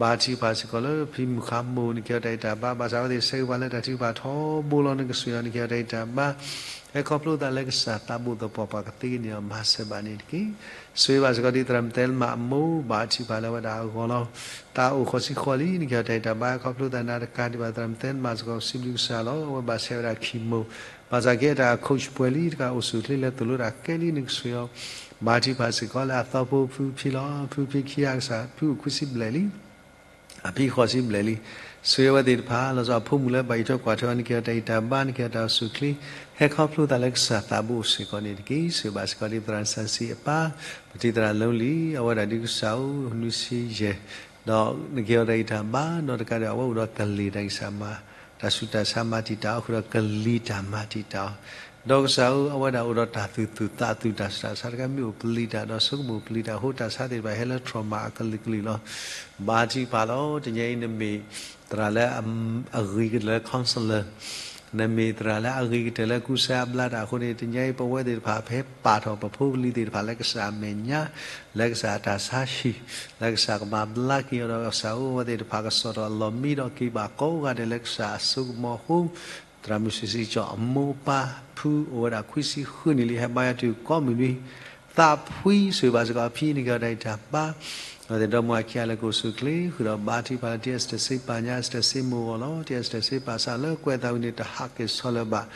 ဘါထုကဖၣ်စ့ၢ်ကီးလၢဖံမုၢ်ဃါမိၢ် နကဟ့ၣ်အီၤတၢ်ဂံၢ်တၢ်ဘါ ဘၣ်ဆၣ်အဝဲသ့ၣ်ဆၢဂ့ၤပှၤလၢတၢ်ထုကဖၣ်ထီဘိလီၤ နကဆိၣ်ဂ့ၤအီၤ နကဟ့ၣ်အီၤတၢ်ဂံၢ်တၢ်ဘါ ဟဲခီဖျိသးလၢကစၢ်သးဘိသပှၢ်ပှၤကသ့န့ၣ်ဒီး မၤစၢၤဘၣ်န့ၣ်တက့ၢ်. ဆိၣ်ဂ့ၤဘၣ်စ့ၢ်ကီးဒ်သရၣ်မုၣ်သဲလမၣ်အမိၢ် ဘါထုကဖၣ်လၢအဝဲဒၣ်အဂီၢ်လီၤ. သးအိၣ်ဃိးဆံဃိးလံ နကဟ့ၣ်အီၤတၢ်ဂံၢ်တၢ်ဘါ ခီဖျိသးနၤတကးဒံးဘၣ် သရၣ်မုၣ်သဲလမၣ်စ့ၢ်ကီး စံးဘျုးကစၢ်လီၤ အဝဲဘၣ်ဆဲးဝဲဒၣ် chemo ဘၣ်ဆၣ်က့ၤအတၢ် coach ပှဲၤလံတကး အိၣ်ဆူၣ်ချ့လၢသိၣ်လိတၢ်ကဲလံ နကဆိၣ်ဂ့ၤအီၤ ဘါထုကဖၣ်စ့ၢ်ကီးလၢအသီဖိဖုဖံလီၤ ဖုဖံခံဂၤကစၢ် ဖုအိၣ်ခွံဆံဘျဲၣ်လံ အဖံဃိးဆံဘျဲၣ်လံ. ဆိၣ်ဂ့ၤအဝဲသ့ၣ်တဖၣ် လီၤဆီအဖိမုၣ်လၢဘၣ်အံးထွဲကွၢ်ထွဲအီၤ နကဟ့ၣ်အီၤတၢ်ဂံၢ်တၢ်ဘါ နကဟ့ၣ်အီၤတၢ်အိၣ်ဆူၣ်ချ့ ဟဲခီဖျိသးလၢကစၢ်သးဘိအိၣ်စ့ၢ်ကီးန့ၣ်တက့ၢ်. ဆိၣ်ဂ့ၤဘၣ်စ့ၢ်ကီးဒ်သရၣ်စၢ်စံးအပၢ် ပတံၤသရၣ်လၢလံၤ အဝဲဒၣ်ဒ်ကစၢ်အိၣ် နွံဆံယဲၢ် ဒီးနကဟ့ၣ်အီၤတၢ်ဂံၢ်တၢ်ဘါ ဒီးတကးဒံးအဝဲအိၣ်ဒီးကလံၤတၢ်ဂံၢ်စၢ်မၤ တၢ်ဆူးတၢ်ဆါမၤတံာ်တာ်အီၤ ဃုာ်ဒီးကလံၤတၢ်မၤတံာ်တာ်အီၤ ဒီးကစၢ်ဧၢ အဝဲဒၣ်အိၣ်ဒီးတၢ်သူၣ်သူၣ်သးသူၣ် တၢ်ဆူးတၢ်ဆါတခါ မ့ၢ်အိၣ်ပလံၤတၢ် ဒီးဆိကမိၣ်ပလံၤတၢ်အဃိ တၢ်ဆါသ့ၣ်တဖၣ်ဟဲလၢ trauma အကလုာ်ကလုာ်လီၤ. ဘါထုကဖၣ်လီၤ တနံၤအံၤနမ့ၢ်သရၣ်လၢ အဂ့ၤကတၢၢ်လၢ counselor နမ့ၢ်သရၣ်လၢအဂ့ၤကတၢၢ်လၢကူစါအဘျါတၢ်အဃိန့ၣ် တနံၤအံၤပဝဲသ့ၣ်တဖၣ် ပဟဲပာ်ထီၣ်ပဖိပလံၤသ့ၣ်တဖၣ်လၢကစၢ်အမဲာ်ညါ လၢကစၢ်အတၢ်ဆါဟံၣ် လၢကစၢ်ကမၤဘျါက့ၤအီၤဒီး ကစၢ်ဧၢ အဝဲသ့ၣ်တဖၣ်ကစီၣ်ထီၣ်အလီၢ်မံဒီးက့ၤဘၣ်ကိးဂၤဒဲးလၢကစၢ်အစိကမီၤအဃိ သရၣ်မုၣ်စံးစံးကၠီၣ်အမိၢ်အပၢ် ဖုအိၣ်ဝဲဒၣ်ခွံဆံဃုနံၣ်လံ ဟဲဘါယွၤတုၤကိးမုၢ်နွံ သးဖှံ ဆိၣ်ဂ့ၤဘၣ်စ့ၢ်ကီးအဖံ နကဟ့ၣ်အီၤတၢ်ဂံၢ်တၢ်ဘါ အဝဲသ့ၣ်ဒီမါခံဂၤလၢကအိၣ်ဆူၣ်ချ့ ဃုာ်ဒီးဘါထုကဖၣ်လၢ တံၢ်အစတၢၢ်စ့ပာ် ညါအစတၢၢ်စ့မိၢ်အဂီၢ်လီၤ. တံၢ်အစတၢၢ်စ့ပာ်စးလၢကွဲးအသးဝံၤန့ၣ် တဟးက့ၤဆီလၢၤဘၣ်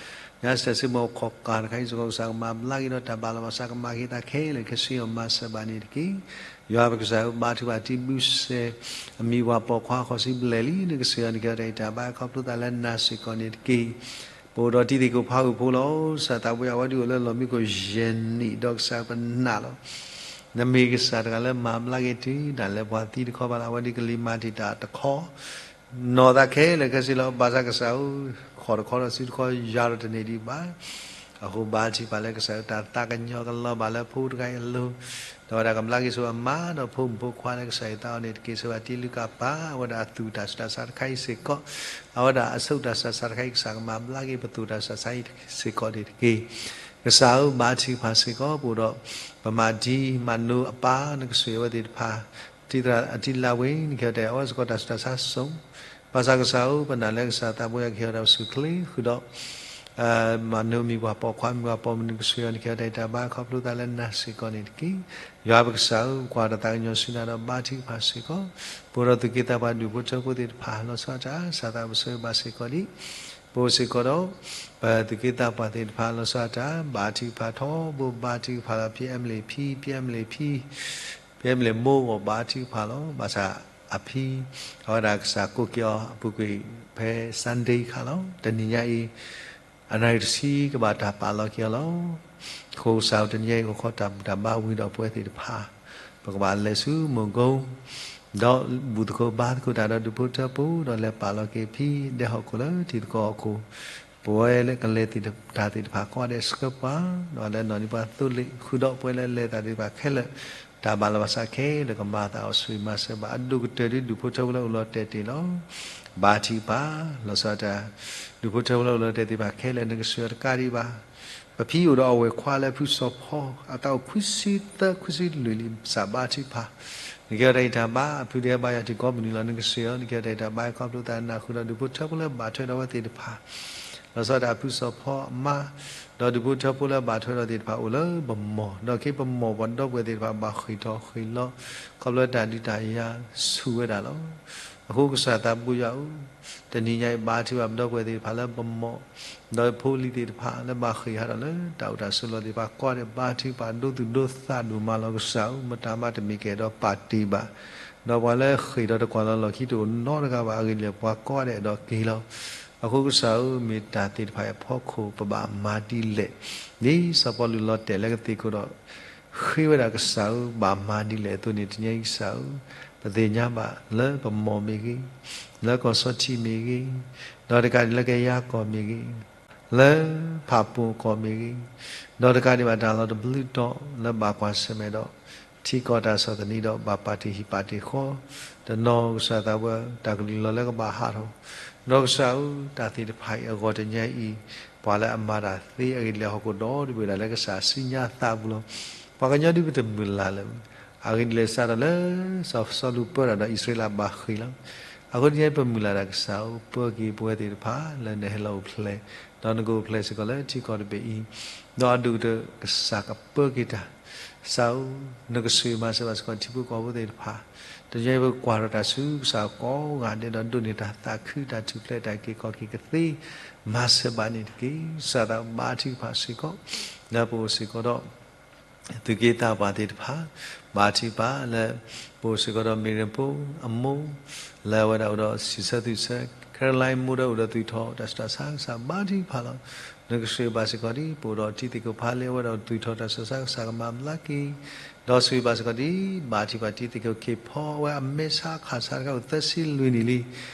ညါအစတၢၢ်စ့မိၢ်ခိးကၤတခါအံၤစ့ၢ်ကီး ကစၢ်ကမၤဘျါက့ၤဒီးတၢ်ဘၣ်လီၤ ဘၣ်ဆၣ်ကမၤက့ၤသးခဲလၢာ်ခဲဆ့အီၤ မၤစၢၤဘၣ်န့ၣ်တက့ၢ်. ယွၤပကစၢ်ဧၢ ဘါထုကဖၣ်တံၢ်ဘုစဲး အမံၤဝၤပိာ်ခွါဃိးဆံဘျဲၣ်လံ နကဆိၣ်ဂ့ၤအီၤ နကဟ့ၣ်အီၤတၢ်ဂံၢ်တၢ်ဘါ ခီဖျိသးလၢနၤစ့ၢ်ကီးန့ၣ်တက့ၢ်. ပအိၣ်ဒီးတံၤသကိးဖးဂုာ်ဖိလီၤ. ကစၢ်သးဘိယွၤ အဝဲဒၣ်အိၣ်လၢလီၢ်မံခိၣ်ယဲၢ်နံၣ် ဒီးကစၢ်ပနာ်လီၤ. နမ့ၢ်ကစၢ်တဂၤလၢမၤဘျါက့ၤတုၤဒၣ်လဲာ်ပှၤသံတခီဘၣ်လၢ အဝဲဒၣ်ကလံၤမၤတံာ်တာ်တခီ နီၢ်သးခဲလၢာ်ခဲဆ့လီၤ. ဘၣ်ဆၣ်ကစၢ်ဧၢ ဃိးတခီဒီးစုတခီယၤဒီးတန့ၢ်ဒံးဘၣ်. အဃိဘါထုကဖၣ်လၢကစၢ်အတၢ်သးကညီၤကလီၤဘၣ်လၢဖိတဂၤအံၤအလိၤ, ဒီးဝဲဒၣ်ကဘျါက့ၤဆူအမါဒီးဖိမုၣ်ဖိခွါလၢကစၢ်ယွၤသးအိၣ်န့ၣ်တက့ၢ်. ဆိၣ်ဂ့ၤဘၣ်တ့လုၢ်ကၣ်ပၢ်ဝဲဒၣ်အသူၣ်တၢ်ဆူးတၢ်ဆါတခါအံၤစ့ၢ်ကီး, အဝဲဒၣ်အဆိၣ်တၢ်ဆူးတၢ်ဆါတခါအံၤ ကစၢ်ကမၤဘျါက့ၤပသူၣ်တၢ်ဆူးတၢ်ဆါအံၤစ့ၢ်ကီးန့ၣ်တက့ၢ်. ကစၢ်ဧၢ ဘါထုကဖၣ်စ့ၢ်ကီး ပအိၣ်ဒီး ပမၤဒံမၤနိအပၢ်နကစၢ်ယွၤဝဲသ့ၣ်တဖၣ် တံၤသရၣ်အတံၤလၢ်ဝ့ၢ် နကဟ့ၣ်အီၤတၢ်အီၣ်စ့ၢ်ကီးတၢ်ဆူးတၢ်ဆါစိၤ, ဘၣ်ဆၣ်ကစၢ်ဧၢ ပနာ်လၢကစၢ်သးဘိယွၤကဟ့ၣ်အီၤတၢ်ပစုၢ်ချ့ဃုာ်ဒီး မၤနိမံၤပှၤပိာ်ခွါမံၤပှၤပိာ်မုၣ်နကစၢ်ယွၤ နကဟ့ၣ်အီၤတၢ်အံၤတၢ်ဘါခီဖျိသးလၢနၤစ့ၢ်ကီးန့ၣ်တက့ၢ်. ယွၤပကစၢ်ဧၢ ကွၢ်တၢ်သးကညီၤဆူနၤဒီးဘါထုကဖၣ်စ့ၢ်ကီး, ပအိၣ်ဒီးသူၣ်က့သးပှၢ်ဒူၣ်ဖိထၢဖိသ့ၣ်တဖၣ် လီၤဆီဒၣ်တၢ် ကစၢ်သးဘိဆိၣ်ဂ့ၤဘၣ်စ့ၢ်ကီးဒံး, ပအိၣ်စ့ၢ်ကီးဒီး ပသူၣ်က့သးပှၢ်သ့ၣ်တဖၣ် လီၤဆီဒၣ်တၢ် ဘါထုကဖၣ်ထီဘိ ဘါထုကဖၣ်လီၤ ပျဲၢ်အမလ့ၣ်ဖံ ပျဲၢ်အမလ့ၣ်ဖံ ပျဲၢ်အမလ့ၣ်မိၢ်ဂီၢ်ဘါထုကဖၣ်လီၤ. ဘၣ်ဆၣ်အဖံ အဝဲဒၣ်ကစၢ်ကိးက့ၤအီၤအပူၤကွံာ်ဖဲ Sunday ခါလီၤ. တနံၤညါအံၤ အနၣ်ရံၣ်တဆံကဘၣ်တၢ်ပာ်လီၤက့ၤအီၤလီၤ. အဃိကစၢ်ဧၢ တနံၤညါအံၤ အိၣ်ခိးတၢ်ဘူၣ်တၢ်ဘါဝံၤဒီးပဝဲသ့ၣ်တဖၣ် ပကဘၣ်လဲၤဆူမူၢ်ကိ ဒီးဘူၣ်သကိးဘါသကိးတၢ်ဒီးဒူၣ်ဖိထၢဖိ ဒီးလဲၤပာ်လီၤက့ၤဖံဒဲဟီၣ်ခိၣ်လၢထံသကိးဟီၣ်ခိၣ်, ပဝဲလၢကလဲၤတၢ်သ့ၣ်တဖၣ်ကိးဂၤဒဲးဆှၢပှၤ, ဒီးလၢနီၢ်ဒံးပှၤသိလ့ၣ်ဃုာ်ဒီးပဝဲလၢလဲၤတၢ်သ့ၣ်တဖၣ်ခဲလၢာ် တၢ်ဘၣ်လီၤဘၣ်စးခဲလၢာ် ကမၤသးအီၤဆိၣ်ဂ့ၤမၤစၢၤဘၣ် အဒိၣ်ကတၢၢ်ဒ်ဒူၣ်ဖိထၢဖိလၢအိၣ်လီၤတဲာ်တ့ၢ်လီၤ. ဘါထုကဖၣ် လီၤဆီဒၣ်တၢ် ဒူၣ်ဖိထၢဖိလၢအိၣ်လီၤတဲာ်သ့ၣ်တဖၣ်ခဲလၢာ် နကစၢ်ယွၤတကးဒံးဘၣ် ပဖံအိၣ်ဒီးအဝဲၢ်ခွါလၢအဖုစီၤဖီ အသးအိၣ်ခွံဆံသၢ ခွံဆံလွံၢ်လံ ကစၢ်ဘါထုကဖၣ်, နကဟ့ၣ်အီၤတၢ်အံၤတၢ်ဘါ အဖုဒဲဘါယွၤထံကီၢ်ပူၤန့ၣ်လီၤ. နကစၢ်ယွၤ နကဟ့ၣ်အီၤတၢ်အံၤတၢ်ဘါခီဖျိသးနၢ်ဃုာ်ဒီးဒူၣ်ဖိထၢဖိလၢဘၣ်ထွဲဒီးအဝဲသ့ၣ်တဖၣ် လီၤဆီဒၣ်တၢ်အဖုစီၤဖီအမါ, ဒီးဒူၣ်ဖိထၢဖိလၢဘၣ်ထွဲဒီးသ့ၣ်တဖၣ်အိၣ်လၢပမိၢ်, ဒီးက့ၤပမိၢ်ပှၤဒီပုၢ်ဝဲၢ်သ့ၣ်တဖၣ်ဘၣ်ဃ့ၢ်ထီၣ်ဃ့ၢ်လီၤ ခီဖျိတၢ်ဒုးတၢ်ယၤဆူၣ်ဝဲဒၣ်လီၤ. အဃိကစၢ်သးဘိယွၤဧၢ, တနံၤညါအံၤဘါထုကဖၣ်ပဒီပုၢ်ဝဲၢ်သ့ၣ်တဖၣ်လၢပမိၢ်, ဒီးဖိလံၤသ့ၣ်တဖၣ်လၢဘၣ်ဃ့ၢ်ဟးထီၣ်လၢတၢ်အိၣ်တၢ်ဆိးလီၢ်သ့ၣ်တဖၣ်ကိးဂၤဒဲး ဘါထုကဖၣ်ဒိသူၣ်ဒိသးဒိၣ်မးလီၤ. ကစၢ်ဧၢ မတၤမးတမ့ၢ်ကအဲၣ်ဒိးပာ်တ့ၢ်ဘၣ် ဒီးပှၤလၢဃ့ၢ်ဒီးတကွၢ်လီၤလီၢ်ခံတအိၣ်နီတဂၤဘၣ်. အဂ့ၢ်ဒ်လဲၣ် ပှၤကိးဂၤဒဲးအဲၣ်ဒိးက့ၤလီၤ. အဃိကစၢ်ဧၢ မ့ၢ်တၢ်သ့ၣ်တဖၣ်အံၤအဖီခိၣ် ပဘၣ်မၤဒ်လဲၣ်, ဒ်စီၤပီလူးလီၤတဲာ်လၢကသ့ၣ်ခိၣ်ဒီး ဃ့ဝဲဒၣ်ကစၢ်ဧၢ ဘၣ်မၤဒ်လဲၣ်အသိးန့ၣ် တနံၤညါအံၤကစၢ်ဧၢ, ပသ့ၣ်ညါဘၣ်လၢပမိၢ်မ့ၢ်ဂ့ၤ, လၢကီၢ်စီထံမ့ၢ်ဂ့ၤ, ဒီးတကးဒံးလၢကယၤကီၢ်မ့ၢ်ဂ့ၤ, လၢဖၣ်ပူၣ်ကီၢ်မ့ၢ်ဂ့ၤ, ဒီးတကးဒံးဘၣ်တၢ်လီၤတဘျုးတီၤလၢဘၣ်ကွၢ်ဆၢၣ်မဲာ်ဒီး ထံကီၢ်တၢ်ဆီၣ်သနံးဒီးဘၣ်ပာ်တ့ၢ်ဟံၣ်ပာ်တ့ၢ်ဃီ, တနီၤကစၢ်သးဘိယွၤ တၢ်ကလုၢ်လီၤလၢကဘၣ်ဟးထီၣ်, ဒီးကစၢ်ဧၢ တၢ်သ့ၣ်တဖၣ်အံၤအဂီၢ်တနံၤညါအံၤ ပှၤလၢအမၤတၢ်သ့အဂ့ၢ်ဒ်လဲၣ် ဟီၣ်ခိၣ်ဒီတဘ့ၣ်ဒၣ်လၢကစၢ်စံညါသးပူၤလီၤ. ပှၤကညီဒ်ပတမုၢ်လၢ်လၢၤ, အဂ့ၢ်ဒ်လဲၣ်စးထီၣ်လၢ စီၤစီလူးပၢတၢ်ဒီးအံၣ်စရ့လးဘၣ်ဃ့ၢ်လီၤ. အဃိတနံၤညါအံၤပမုၢ်လၢ်ဒၣ်ကစၢ်ဧၢ ပၢက့ၤပဝဲသ့ၣ်တဖၣ်လၢနဟဲလီၤအိၣ်ဖျဲၣ်, ဒီးနကအိၣ်ဖျဲၣ်စ့ၢ်ကီးလၢထံကီၢ်တဘ့ၣ်အံၤ, ဒီးအဒိၣ်ကတၢၢ်ကစၢ်ကပၢက့ၤတၢ် ကစၢ်ဧၢ, နကဆိၣ်ဂ့ၤမၤစၢၤဘၣ်စ့ၢ်ကီးထံဖိကီၢ်ဖိသ့ၣ်တဖၣ်, တနံၤညါအံၤပကွၢ်ထီၣ်တၢ်ဆူကစၢ်ကိးဂၤဒဲး ဒီးဒိးန့ၢ်တၢ်သးခုတၢ်ထူၣ်ဖျဲးတၢ်က့ၤကီၢ်က့ၤကသ့, မၤစၢၤဘၣ်န့ၣ်တက့ၢ်. ကစၢ်သးဘါထုကဖၣ်စ့ၢ်ကီး, လၢပအိၣ်စ့ၢ်ကီးဒီး သူၣ်က့သးပှၢ်သ့ၣ်တဖၣ်, ဘါထုကဖၣ်လၢ ပအိၣ်စ့ၢ်ကီးဒီးမ့ၢ်ရဖိအမိၢ်, လၢအဝဲဒၣ်အိၣ်ဒီးစံးဆၢသူၣ်ဆၢ, ခဲလၢာ်မိၢ်ဒီးအိၣ်ဒီးသူၣ်ထီၣ်တၢ်ဆူးတၢ်ဆါ ကစၢ်ဘါထုကဖၣ်လီၤ. နကဆိၣ်ဂ့ၤဘၣ်စ့ၢ်ကီးဒ် ပအိၣ်ဒီးတံၤသကိးဖးလ့ အဝဲဒၣ်အိၣ်ဒီးသူၣ်ထီၣ်တၢ်ဆူးတၢ်ဆါ ကစၢ်ကမၤဘျါက့ၤ, ဒီးဆိၣ်ဂ့ၤဘၣ်စ့ၢ်ကီးဒ် ဘါထုကဖၣ်တံၤသကိးခ့ၣ်ဖီ အဝဲအမဲာ်ဆါခါဆါတခါအိၣ်သၢဆံလွံၢ်နံၣ်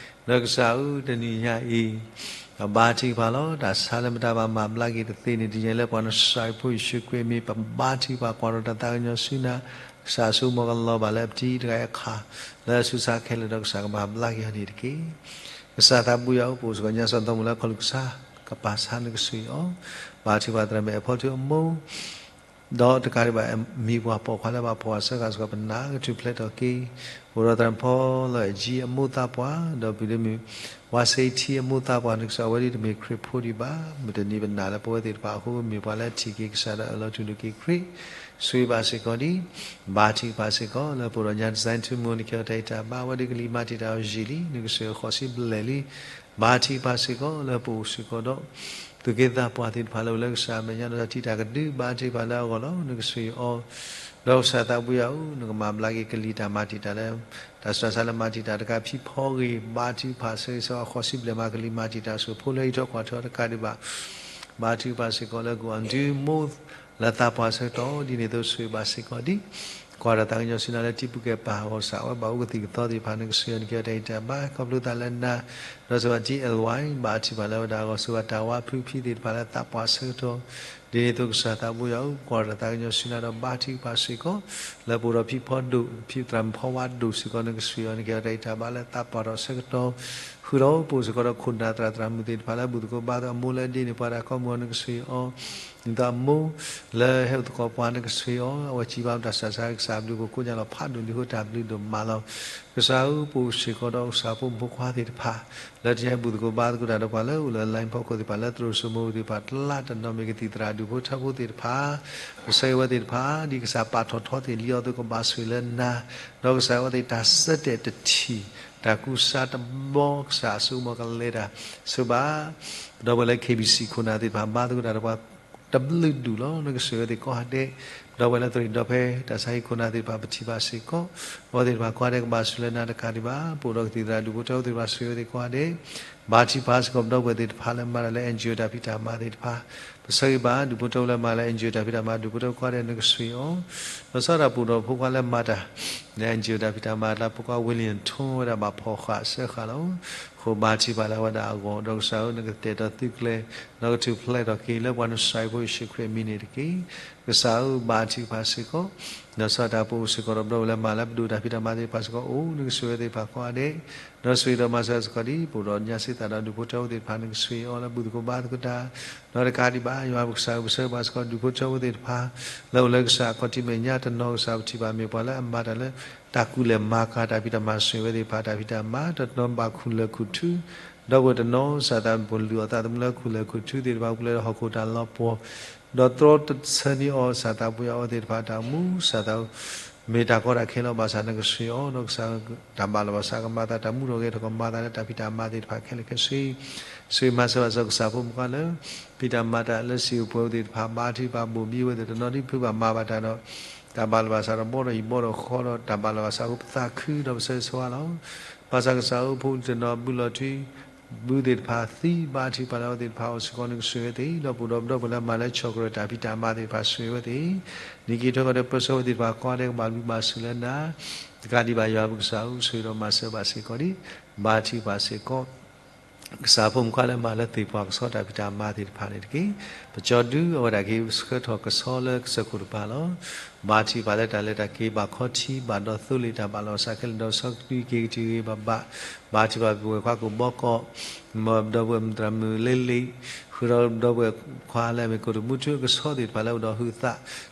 လံ ဒီးကစၢ်ဧၢ တနံၤညါအံၤ ပဘါထုကဖၣ်လီၤ. တၢ်ဆါလၢမတၤဘၣ်မၤဘျါက့ၤတသ့န့ၣ် တနံၤညါအံၤလၢပှၤနစၢ်ဖိယ့ၣ်ၡူးခရံာ်အမံၤ ပဘါထုကဖၣ်ကွၢ်ထီၣ်တၢ်သးကညီၤဆူနၤ, ကစၢ်အစိကမီၤကလီၤဘၣ်လၢအပတံၤတဂၤအခါ, လၢအဆူးဆါခဲလၢာ်ဒီးကစၢ်ကမၤဘျါက့ၤအီၤန့ၣ်တက့ၢ်. ကစၢ်သးဘိယွၤဧၢ ပအိၣ်စ့ၢ်ကီးညါစီၤသီမိၣ်လၢခီၣ်လူၢ်ကစၢ်, ကပၢ်ဆါနကဆိၣ်ဂ့ၤအီၤ, ဘါထုကဖၣ်သရၣ်မုၣ်အဖီထူအမိၢ် ဒီးတကးဒံးဘၣ် မံၤပှၢ်ပိာ်ခွါလၢဘၣ်ဖှီၣ်အဆၢကတီၢ်စ့ၢ်ကီး ပနာ်ကထူၣ်ဖျဲးထီၣ်က့ၤ, ပအိၣ်ဒီးသရၣ်ဖီလီၤအဲၣ်ကၠံအမိၢ်သးပှၢ်, ဒီးပဒိၣ်မုၣ် ဝါစ့ထံအမိၢ်သးပှၢ် နကစၢ်ဝဲဒၣ်တမ့ၢ်ခရံာ်ဖိဒံးဘၣ်, မုၢ်တနံၤပနာ်လၢပဝဲသ့ၣ်တဖၣ်အဃိ မ့ၢ်ပှၤလၢအထံၣ်က့ၤကစၢ်ဒီးအၢၣ်လီၤတူၢ်လိာ်က့ၤခရံာ်, ဆိၣ်ဂ့ၤဘၣ်စ့ၢ်ကီးဒ်, ဘါထုကဖၣ်စ့ၢ်ကီး လၢပအိၣ်ဒီးညါ design ထူမူ နကဟ့ၣ်အီၤတၢ်အံၤတၢ်ဘါ အဝဲဒၣ်ကလံၤမၤတံာ်တာ်အီၤယံာ်လံ, နကစၢ်ဃိးဆံဘျဲၣ်လံ, ဘါထုကဖၣ်စ့ၢ်ကီးလၢပအိၣ်စ့ၢ်ကီးဒီး သူၣ်က့သးပှၢ်သ့ၣ်တဖၣ်လၢအိၣ်လၢကစၢ်အမဲာ်ညါဒီးတၢ်ထံၣ်တၢ်ကဒု ဘါထုကဖၣ်လၢအဂီၢ်လီၤ. နကဆိၣ်ဂ့ၤအီၤ, ဒီးကစၢ်သးဘိယွၤဧၢ, နကမၤဘျါက့ၤကလံၤတၢ်မၤတံာ်တာ်လၢ တၢ်ဆူးတၢ်ဆါလၢမၤတံာ်တာ်တခါဖံဖီဂ့ၤ, ဘါထုကဖၣ်စ့ၢ်ကီးအဃိးဆံဘျဲၣ်မး ကလံၤမၤတံာ်တာ်ဆိၣ်ဖိလၢဟံးထီၣ်ကွၢ်ထီတကးဒံးဘၣ်, ဘါထုကဖၣ်စ့ၢ်ကီးလၢကအိၣ်အဒုမိၢ်လၢသးပှၢ်ဆၢကတီၢ်ဒ်န့ၣ်အသိး ဆိၣ်ဂ့ၤဘၣ်စ့ၢ်ကီးဒ် ကွၢ်ဒီးသးကညီၤဆူနၤလၢထံပူၤကဲပၤ ဂီၤစးဝဲဘၣ်အိၣ်ကသံၣ်ကသီသ့ၣ်တဖၣ် နကစၢ်ယွၤနကဲအီၤတၢ်ဂံၢ်တၢ်ဘါ ခီဖျိသးလၢနၤ, ဒီးစၢၤဘၣ် T L Y ဘၣ်ထံၣ်ပှၤလၢဝဲဒၣ်အဂီၢ် စၢၤဘၣ်တၢ်ဝါဖုဖံသ့ၣ်တဖၣ်လၢသးပှၢ်ဆၢကတီၢ်, ဒ်န့ၣ်အသိးကစၢ်သးဘိယွၤဧၢ ကွၢ်ဒီးသးကညီၤဆူနၤဒီးဘါထုကဖၣ်စ့ၢ်ကီး, လၢပအိၣ်ဒီးဖံဖီဒိၣ် ဖံသရၣ်မုၣ်ဖီဝါဒိၣ်စ့ၢ်ကီး နကစၢ်ယွၤနကဲအီၤတၢ်ဂံၢ်တၢ်ဘါလၢ သးပှၢ်ထီၣ်ဆၢကတီၢ်, ဃုာ်ဒီးပအိၣ်စ့ၢ်ကီးဒီးခိၣ်နၢ်သရၣ်သရၣ်မုၣ်သ့ၣ်တဖၣ်လၢဘူၣ်သကိးဘါသကိး အမိၢ်လၢအဒ့န့ၢ်ပှၤတၢ်ကိးမုၢ်အီၤ နကစၢ်အီၤ, နသးအမိၢ်လၢဟဲအိၣ်သကိးပှၤ နကစၢ်အီၤ, အဝဲစံးဘၣ်တၢ်စၢ်စၢ် ကစၢ်ဘျုးဖှိၣ်ကိးညါလီၤဖးဒိၣ်လံ ဃိတၢ်ဘျုးဒိၣ်မးလီၤ. ကစၢ်ဧၢ ပအိၣ်စ့ၢ်ကီးဒီးကစၢ်ဖိမုၣ်ဖိခွါသ့ၣ်တဖၣ် လၢတဟဲဘူၣ်သကိးဘါသကိးတၢ်ဒီးပှၤလၢအိၣ်လၢ line ဖီခိၣ်သ့ၣ်တဖၣ် လၢသရိာ်စိမိၤသ့ၣ်တဖၣ် တလါတနီၤမ့ၢ်ကသံၣ်သရၣ်ဒူၣ်ဖိထၢဖိသ့ၣ်တဖၣ်, ကစၢ်အဝဲသ့ၣ်တဖၣ် ဒ်ကစၢ်ပာ်ထီၣ်ထီသ့ၣ်လံအီၤ သုကဘၣ်ဆိၣ်ဂ့ၤလၢနၤ, ဒီးကစၢ်အဝဲသ့ၣ်တၢ်ဆၢတဲာ်တထံၣ် တၢ်ကူစါတဘီ ကစၢ်အစိကမီၤကလဲၤတၢ်, ဆိၣ်ဘၣ် ပဒီပုၢ်ဝဲၢ်လၢ K B C ခိၣ်နၢ်သ့ၣ်တဖၣ် ဘါသကိးတၢ်ဒီးပှၤ တဘျုးဒူၣ်လီၤ နကစၢ်အဝဲသ့ၣ်ကိးဂၤဒဲး, ပဒီပုၢ်ဝဲၢ်လၢသရံးဒီဖဲ တၢ်ဆါဟံၣ်ခိၣ်နၢ်သ့ၣ်တဖၣ် ပထံၣ်ဘၣ်စ့ၢ်ကီး, အဝဲသ့ၣ်တဖၣ်ကိးဂၤဒဲး ကဘၣ်ဆိၣ်ဂ့ၤလၢနၤတကးဒံးဘၣ်, ပအိၣ်ဒီးကသံၣ်သရၣ်ဒူၣ်ဖိထၢဖိသ့ၣ်တဖၣ် ဆိၣ်ဂ့ၤအဝဲသ့ၣ်ကိးဂၤဒဲး, ဘါထုကဖၣ်စ့ၢ်ကီး ပဒီပုၢ်ဝဲၢ်သ့ၣ်တဖၣ်လၢမၤတၢ်လၢ N G O တၢ်ဖံးတၢ်မၤသ့ၣ်တဖၣ်, ပဆၢဂ့ၤဘၣ် ဒူၣ်ဖိထၢဖိလၢမၤလၢ N G O တၢ်ဖံးတၢ်မၤ ဒူၣ်ဖိထၢဖိကိးဂၤဒဲး နကစၢ်အီၤ, လီၤဆီဒၣ်တၢ်ပအိၣ်ဒီးဖိခွါလၢမၤတၢ် လၢ N G O တၢ်ဖံးတၢ်မၤလၢ ဖိခွါ William Tong ဝဲဒၣ်ဘၣ်ဖီၣ်ဃာ်စၢဃာ်လီၤ, ဃိဘါထုကဖၣ်လၢအဝဲဒၣ်အဂီၢ်, ဒီးကစၢ်ဧၢ နကတဲာ်ဒီးသုကျဲၤ, ဒီးကထူၣ်ဖျဲးထီၣ်က့ၤ လၢပှၤနစၢ်ဖိယ့ၣ်ၡူးခရံာ်အမံၤန့ၣ်တက့ၢ်. ကစၢ်ဧၢ ဘါထုကဖၣ်စ့ၢ်ကီး, လီၤဆီဒၣ်တၢ်ပအိၣ်စ့ၢ်ကီးဒီး ပဒီပုၢ်ဝဲၢ်လၢမၤလၢပဒိၣ်တၢ်ဖံးတၢ်မၤသ့ၣ်တဖၣ်စ့ၢ်ကီး အိၣ်နကစၢ်ဝဲသ့ၣ်တဖၣ်ကိးဂၤဒဲး, ဒီးဆိၣ်ဂ့ၤဒီးမၤစၢၤစ့ၢ်ကီးဒ် ပအိၣ်ဒီးညါစ့သးဒီးဒူၣ်ဖိထၢဖိသ့ၣ်တဖၣ် နကစၢ်အီၤလၢဘူၣ်သကိးဘါသကိးတၢ်, ဒီးတကးဒံးဘၣ် ယွၤပကစၢ်ဧၢ ပဆၢဘၣ်စ့ၢ်ကီး ဒူၣ်ဖိထၢဖိသ့ၣ်တဖၣ် လၢအိၣ်လၢကစၢ်အခီၣ်ထံးမဲာ်ညါ တနီၤကစၢ်ပထံၣ်ဘၣ်မ့ၢ်ပှၤလၢအမၤတၢ်လၢ တၢ်ကူၣ်လဲၤမၤကၤတၢ်ဖံးတၢ်မၤ ဆိၣ်ဂ့ၤဝဲသ့ၣ်တဖၣ် တၢ်ဖံးတၢ်မၤ တနီၤဘၣ်ခူၣ်လၢာ်ခူၣ်ထူ, ဒီပုၢ်ဝဲၢ်တနီၤ စၢ်သးပှၢ်လုၢ်အီၣ်သးသမူလၢခူၣ်လၢာ်ခူၣ်ထူသ့ၣ်တဖၣ် ပူၤလၢဟီၣ်ခိၣ်တၢ်လီၤပှီၢ်, ဒီးတြီတဆၢန့ၢ်အီၤ စၢ်သးပှၢ်အဝဲသ့ၣ်တဖၣ်တၢ်အိၣ်မူ စၢ်သး မ့ၢ်တၢ်ကီတၢ်ခဲလီၤ ဘၣ်ဆၣ်နကစၢ်အီၤ ဒီးကစၢ်တၢ်ဘၣ်လီၤဘၣ်ဆၣ် ကမၤသးတၢ်မူထီၣ်ဂဲၤထီၣ် ကမၤသးလၢတၢ်ဖံးတၢ်မၤသ့ၣ်တဖၣ်ခဲလၢာ်ခဲဆ့, ဆိၣ်ဂ့ၤမၤစၢၤဘၣ်စ့ၢ်ကီးကစၢ်ဖိမုၣ်ခွါလၢ ဖံးတၢ်မၤတၢ်လၢစံာ်အိၣ်ပှဲၤအိၣ်သ့ၣ်တဖၣ် ဘါထုကဖၣ်ဘိၣ်ဘံဝဲသ့ၣ် တနီၤဒ်ဖုးဘၣ်မၤဘၣ်တၢ်ဒီး တၢ်ဘၣ်လီၤဘၣ်ဆၣ်ဒီးဘီဒီးဟံၣ်ဘီဒီးဃီဒီး တၢ်ဘၣ်လီၤဘၣ်ဆၣ်အဃိ ပသးခုဒီးပဆၢဂ့ၤဆၢဝါလီၤ. ဘၣ်ဆၣ်ကစၢ်ဧၢ ဖိလံၤတနီၤဘုလီၤထွံ ဘုသ့ၣ်တဖၣ်သံ ဘါထုကဖၣ်လၢအဝဲသ့ၣ်တဖၣ်အအိၣ်စ့ၢ်ကီး နကဆိၣ်ဂ့ၤဝဲသ့ၣ် ဒီးပအိၣ်ဒီးပဒီပုၢ်ဝဲၢ်လၢမၤလၢဆီၣ်ကရၢၢ်တၢ်ဖံးတၢ်မၤသ့ၣ်တဖၣ် ဆိၣ်ဂ့ၤဝဲသ့ၣ်, နံၣ်က့ၤထွဲကီၢ်ဒီးပၢဆှၢဝဲသ့ၣ်တဖၣ် ကိးဂၤဒဲးကဘၣ်ဘျုးဘၣ်ဆိၣ်လၢနၤ, တကးဒံးဘၣ်ယွၤပကစၢ်ဧၢ ဆိၣ်ဂ့ၤဒီးမၤစၢၤဘၣ်စ့ၢ်ကီးဒ် ဘါထုကဖၣ်စ့ၢ်ကီး ကစၢ်ဖိမုၣ်ခွါလၢမၤလၢသ့ၣ်ပှၢ်ကဆီတၢ်ဖံးတၢ်မၤသ့ၣ်တဖၣ်န့ၣ်တက့ၢ်. ပကၠီဒုအဝဲဒၣ်က့ၤဆှၢထီၣ်ကဆီလၢကစၢၢ်ခိၣ်တပၤလီၤ. ဘါထုကဖၣ်လၢတၢ်လဲၤတၢ်က့ၤ ဘၣ်ခီထံး ဘၣ်ဒီးသိလ့ၣ်တၢ်ဘၣ်လီၤဘၣ်ဆၣ်ခဲလၢာ် ဒီးဆီကဒုက့ၤကတုၤဂ့ၤဂ့ၤဘၣ်ဘၣ်, ဘါထုကဖၣ်ပဝဲၢ်ခွါကိၣ်ဘီကီး မ်ပဒီပုၢ်ဝဲၢ်မုၣ်သရၣ်မုၣ်လ့လ့ၣ်, ဃုာ်ဒီးပဒီပုၢ်ဝဲၢ်ခွါလၢအမ့ၢ်ကိၣ်တမူထူအကဆီသ့ၣ်တဖၣ်လၢအိၣ်ဒီးဟုးသး တု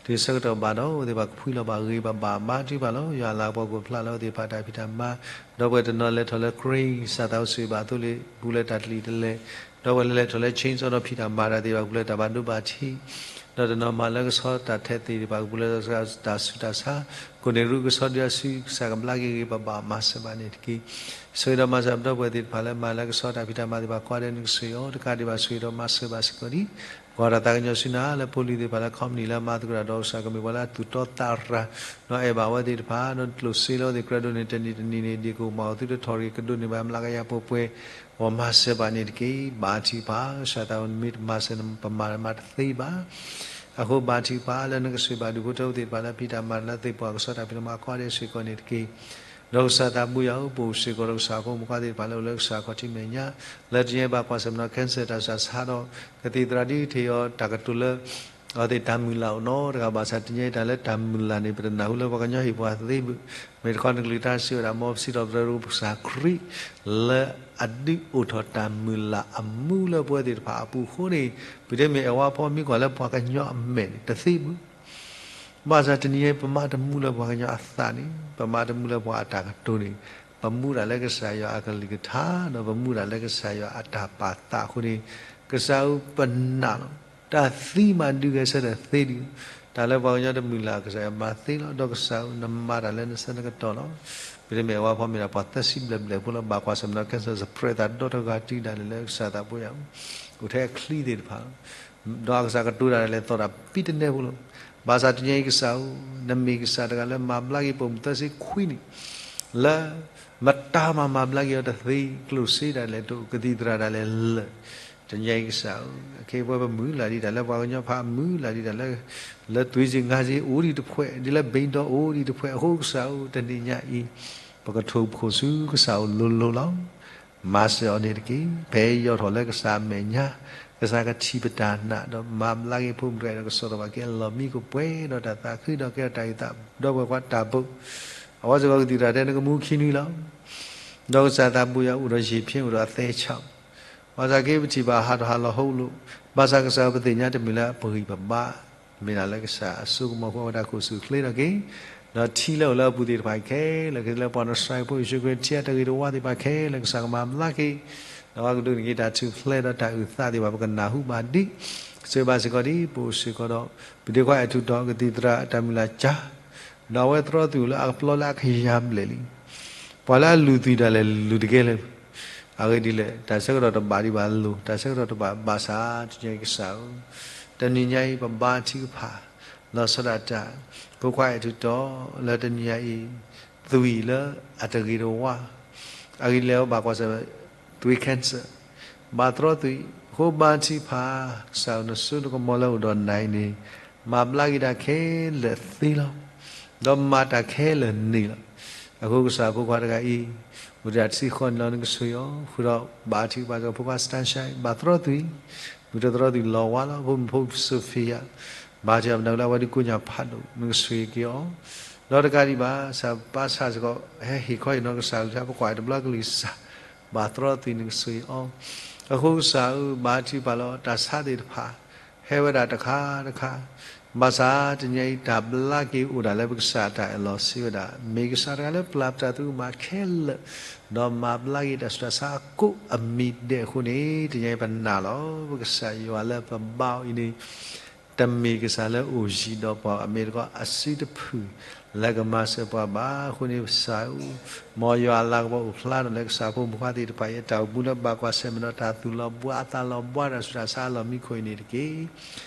ၤဆၢကတီၢ်ဘၣ်ဒီး အဝဲသ့ၣ်တဖၣ်ကဖှံလီၤဘၣ်ဂ့ၤဘၣ်ဘၣ် ဘါထုကဖၣ်လီၤ. ယွၤအလၤကပီၤကအိၣ်ဖျါလၢအဝဲသ့ၣ်တဖၣ်တၢ်ဖံးတၢ်မၤ, ဒီပုၢ်ဝဲၢ်တနီၤလဲၤထီၣ်လၢ crane စၢ်သးအိၣ်ဆိၣ်ဂ့ၤဘၣ်သိလ့ၣ် ပူၤလၢတၢ်တလံၤတလဲၣ်, ဒီပုၢ်ဝဲၢ်လၢလဲၤထီၣ်လၢ chainsaw ဒီးဖံးတၢ်မၤတၢ်သ့ၣ်တဖၣ် ပူၤလၢတၢ်ဘၣ်ဒိဘၣ်ထံး, ဒီးတနီၤမၤလၢကဆီတၢ်ထဲးသ့ၣ်တဖၣ် ပူၤလၢတၢ်ဆူးတၢ်ဆါ, ကိၣ်န့ၢ်ရူကဆီဒုအစု ကစၢ်ကဘျါက့ၤဂ့ၤဂ့ၤဘၣ်ဘၣ် မၤစၢၤဘၣ်န့ၣ်တက့ၢ်. ဆိၣ်ဂ့ၤဒီးမၤစၢၤပဒီပုၢ်ဝဲၢ်သ့ၣ်တဖၣ်လၢမၤလၢကဆီတၢ်ဖံးတၢ်မၤသ့ၣ်တဖၣ် ကိးဂၤဒဲးနကဆိၣ်ဂ့ၤအီၤ တကးဒံးဘၣ်ဆိၣ်ဂ့ၤဒီးမၤစၢၤဘၣ်စ့ၢ်ကီးဒ် ကွၢ်တၢ်သးကညီၤဆူနၤလၢဖိလံၤသ့ၣ်တဖၣ်လၢ company လၢမၤသကိးတၢ်ဒီးကစၢ်ကမ့ၢ်ပှၤလၢအသူၣ်တီသးရၤ, ဒီးအဲၣ်ဘၣ်အဝဲသ့ၣ်တဖၣ် ဒီးကျိၣ်စ့လၢအဝဲသ့ၣ်ကြၢးဒိးန့ၢ်တနံၤတနံၤန့ၣ် ဒ်ကအိၣ်မးအီၤသုတထီၣ်ရံၣ်ကဒိးန့ၢ်ဘၣ်မျးကယၤပှဲၤပှဲၤ, မ်မၤစၢၤဘၣ်န့ၣ်တက့ၢ်. ဘါထုကဖၣ် ကစၢ်သးမ့ၢ်တမၤစၢၤ ပမၤမၤတသ့ဘၣ်. အဃိဘါထုကဖၣ်လၢနကဆိၣ်ဂ့ၤဘၣ်ဒူၣ်ဖိထၢဖိသ့ၣ်တဖၣ်လၢဖံးတၢ်မၤတၢ်လၢသ့ၣ်ပှၢ်ကဆီတၢ်ဖံးတၢ်မၤကိးဂၤဒဲးစ့ၢ်ကီးန့ၣ်တက့ၢ်. ဒီးကစၢ်သးဘိယွၤဧၢ ပအိၣ်စ့ၢ်ကီးဒီးကစၢ်အဖိမုၣ်ခွါသ့ၣ်တဖၣ်လၢအိၣ်လၢကစၢ်အခီၣ်ထံးမဲာ်ညါ လၢတနံၤအံၤဘၣ်ကွၢ်ဆၢၣ်မဲာ်နီၣ် cancer တၢ်ဆူးတၢ်ဆါဒီး ကသံၣ်သရၣ်ဒုးထံၣ်အီၤတၢ်ကတိၤလၢ အဝဲသ့ၣ်တၢ်မုၢ်လၢ်အိၣ်နီတဂၤဘၣ်ဆၣ် တနံၤအံၤတၢ်လၢတၢ်မုၢ်လၢ်န့ၣ် ပတနၢ်ဟူလၢပှၤကညီဟ့ၣ်ပှၤသ့ဘၣ်. မ့ၢ်တခီနကလုၢ်တၢ်စံးဝဲဒၣ် မ်ပစံးထီၣ်ပတြၢၤကစၢ်ခရံာ် လၢအဒုးအိၣ်ထီၣ်တၢ်မုၢ်လၢ်အမူလၢပဝဲသ့ၣ်တဖၣ်အပူၤအဃိန့ၣ် ပတမ့ၢ်အဲၣ်ဝါဖီမ့ၢ်ကွၢ်လၢပှၤကညီအမဲာ်န့ၣ် တသ့ဘၣ်. ဘၣ်ဆၣ်တနံၤအံၤ ပမၤတမူလၢပှၤကညီအသးန့ၣ် ပမၤတမူလၢပှၤအတၢ်ကတိၤန့ၣ် ပမူဒၣ်လၢကစၢ်ယွၤအကလုၢ်ကထါ ဒီးပမူဒၣ်လၢကစၢ်ယွၤအတၢ်ပာ်သးအဃိန့ၣ် ကစၢ်ဧၢ ပနာ်လီၤ. တၢ်သံမၤဒုးဂဲၤဆၢထၢၣ်သ့ဒံး, တၢ်လၢပှၤကညီတမုၢ်လၢ် ကစၢ်ယွၤမၤသ့လီၤ. ဒီးကစၢ်ဧၢ နမၤတၢ်လၢနဆၢနကတီၢ်လီၤ. ပတမ့ၢ်အဲၣ်ဝါဖီမ့ၢ်ဒၣ်ပှၤသၢဆံဘျဲၣ်ဘျဲၣ်ဖိလီၤ. ဘၣ်ကွၢ်ဆၢၣ်မဲာ်နီၣ် cancer စပရဲးသးဒီတဂၤတုၤဒၣ်လဲာ်လၢကစၢ်သးဘိယွၤ အိၣ်ထဲအချံသ့ၣ်တဖၣ်လီၤ. ဒီးအကစၢ်ကတိၤတၢ်ဒၣ်လဲာ်သီၣ်တၢ်ပံတနဲဖိလီၤ. ဘၣ်ဆၣ်တနံၤအံၤကစၢ်ဧၢ နမ့ၢ်ကစၢ်တဂၤလၢမၤဘျါက့ၤပိာ်မုၣ်သၢဆံခွံနံၣ် လၢ မတၤမၤမၤဘျါက့ၤအီၤတသ့ ကျိၣ်စ့ဒၣ်လဲာ်တအိၣ် ကသံၣ်သရၣ်ဒၣ်လဲာ်လၢာ် တနံၤအံၤကစၢ်ဧၢ, အခ့အပှၤပမုၢ်လၢ်ဒံးတၢ်လၢပှၤကညီဖးမုၢ်လၢ်ဒံးတၢ်လၢ, လၢသွံၣ်စ့ၣ်ငါစ့ၣ်အိၣ်ဒံးတဖှဲး, ဒ်လၢဘ့ၣ်ဒီအိၣ်ဒံးတဖှဲးအဃိကစၢ်ဧၢ, တနံၤညါအံၤ ပကထိၣ်ဖှိၣ်ဆူကစၢ်အအိၣ်လိၤလိၤလီၤ. မၤစၢၤအီၤန့ၣ်တက့ၢ်. ဖဲယိးထီၣ်လၢကစၢ်အမဲာ်ညါ, ကစၢ်ကထံၣ်ပတၢ်နာ်ဒီးမၤဘျါက့ၤဖိမုၣ်တဂၤအံၤဒီး ကစိာ်ထီၣ်ဘၣ်က့ၤအလီၢ်မံခိၣ်ပှဲၤဒီးတၢ်သးခုဒီးကဲထီၣ်တၢ်ဂ့ၤသးဒီးပှၤကွၢ်တၢ်ဘိ, အဝဲစ့ၢ်ကီးကသံၣ်သရၣ်တဲနကမူခံနွံလီၤ. ဒီးကစၢ်သးဘိယွၤအိၣ်ဒီးယဟ့ၣ်ဖ့အိၣ်ဒီးအသဲဆး, ဘၣ်ဆၣ်က့ပထံၣ်ဘၣ်ဟးထီၣ်ဟးလီၤဟီၣ်လိၤ, ဘၣ်ဆၣ်ကစၢ်ပသ့ၣ်ညါတမ့ၢ်လၢပဂံၢ်ပဘါ, မ့ၢ်ဒၣ်လၢကစၢ်အစိကမီၤဃိအဝဲဒၣ်ခိၣ်ဆူၣ်ချ့ထီၣ်က့ၤ, ဒီးထံလၢအအိၣ်လၢအပူၤသ့ၣ်တဖၣ်ခဲလၢာ် ကသ့လၢပှၤနစၤရ့းဖိယ့ၣ်ၡူးခရံာ်ထံအတၢ်ဂ့ၤတဝါသ့ၣ်တဖၣ်ခဲလၢာ် ကစၢ်ကမၤဘျါက့ၤ, ဒီးပှၤကဒိးန့ၢ်က့ၤတၢ်ထူၣ်ဖျဲးဒီးတၢ်အုၣ်သးသ့ၣ်တဖၣ် ပကနၢ်ဟူဘၣ်ဒံး, စံးဘၣ်စ့ၢ်ကီးဒ် ပအိၣ်စ့ၢ်ကီးဒီး ပဒ့ခွါအဲၣ်ထူၣ်တီကသံၣ်သရၣ်အတၢ်မုၢ်လၢ်ကၢ်, ဒီးအဝဲသရီသုးလၢအကပျီလၢအကယၤဘျဲၣ်လံ ပှၤလၢအလုၢ်သံၣ်ဒၣ်လဲာ်လုၢ်တကဲလၢၤ, အဂ့ၢ်ဒ်လဲၣ် တၢ်ဆၢကတီၢ်တဘၣ်ဒံးဘၣ်လိၤ, တၢ်ဆၢကတီၢ်တဘၣ်ဘၣ်ဆၣ် တနံၤညါကစၢ်ဧၢ, တနံၤညါအံၤပဘါထုကဖၣ်, လီၤဆီဒၣ်တၢ်, ဖိခွါအဲၣ်ထူၣ်တီလၢတနံၤညါအံၤ, သွံၣ်လၢအတဂ့ၤတဝါ အဂ့ၢ်ဒ်လဲၣ် ဘၣ်ကွၢ်ဆၢၣ်မဲာ် သွံၣ် cancer, ဘၣ်သရီသွံၣ်, အဃိဘါထုကဖၣ်, ကစၢ်ဧၢ နစိနကမီၤလၢအိၣ်ဒီးနၤအံၤန့ၣ်, မၤဘျါက့ၤတၢ်ခဲလၢာ်သ့လီၤ. ဒီးမၤတၢ်ခဲလၢာ်န့ၣ်လီၤ. အဃိကစၢ်ဖိခွါတဂၤအံၤ, အိၣ်ဒၣ်တဆံဃိးနံၣ်လီၤ နကဆိၣ်ဂ့ၤအီၤ, ဃုာ်ဒီးဘါထုကဖၣ်စ့ၢ်ကီးဖိခွါ Stan Shai, ဘၣ်သရီသွံၣ်, မုၢ်တသရီသွံၣ်လီၤဝါလီၤ, ဖိမုၣ်ဖိ Sophia, ဘါထုကဖၣ်ပနၢ်လၢအဝဲဒၣ်ကိးညါဖးဒိၣ် နကဆိၣ်ဂ့ၤက့ၤအီၤ, ဒီးတကးဒံးဘၣ် ကစၢ်ပၢ်ဆၣ်စ့ၢ်ကီး ဟဲဟ့ၣ်ခီဟ့ၣ်နီၤကစၢ်အကလုၢ်ကထါ ပကွၢ်တဘျီကလုၢ်ကစၢ်, ဘၣ်သရီသွံၣ် နကဆိၣ်ဂ့ၤအီၤ, အဃိကစၢ်ဧၢ ဘါထုကဖၣ်လီၤ တၢ်ဆါသ့ၣ်တဖၣ်, ဟဲဝဲဒၣ်တခါတခါ, ဘၣ်ဆၣ်တနံၤအံၤတၢ်ဘျါက့ၤအိၣ်ဒၣ်လၢပကစၢ်အတၢ်အၢၣ်လီၤစံးဝဲဒၣ်, မ့ၢ်ကစၢ်တဂၤလၢပျၢ်ပတၢ်သရူးကမၣ်ခဲလၢာ်, ဒီးမၤဘျါက့ၤတၢ်ဆူးတၢ်ဆါအကိးအမံၤဒဲးအဃိန့ၣ် တနံၤအံၤပနာ်လီၤ ပကစၢ်ယွၤလၢပဘါအီၤအံၤန့ၣ် တမ့ၢ်ကစၢ်လၢအိၣ်ယံၤဒီးပှၤအမ့ၢ်တခီအစုတဖုၣ် လၢကမၤစၢၤပှၤဘၣ်. အဃိန့ၣ်ကစၢ်ဧၢ, မ်ယွၤအလၤကပီၤအိၣ်ဖျါထီၣ်လၢကစၢ်ဖိမုၣ်ဖိခွါသ့ၣ်တဖၣ်အံၤ အတၢ်အိၣ်မူလၢဘၣ်ကွၢ်ဆၢၣ်မဲာ်ဒီးတၢ်သူၣ်လီၤဘှါအသးလီၤဘှါတၢ်ဆူးတၢ်ဆါအလီၢ်မံခိၣ်အံၤန့ၣ်တက့ၢ်.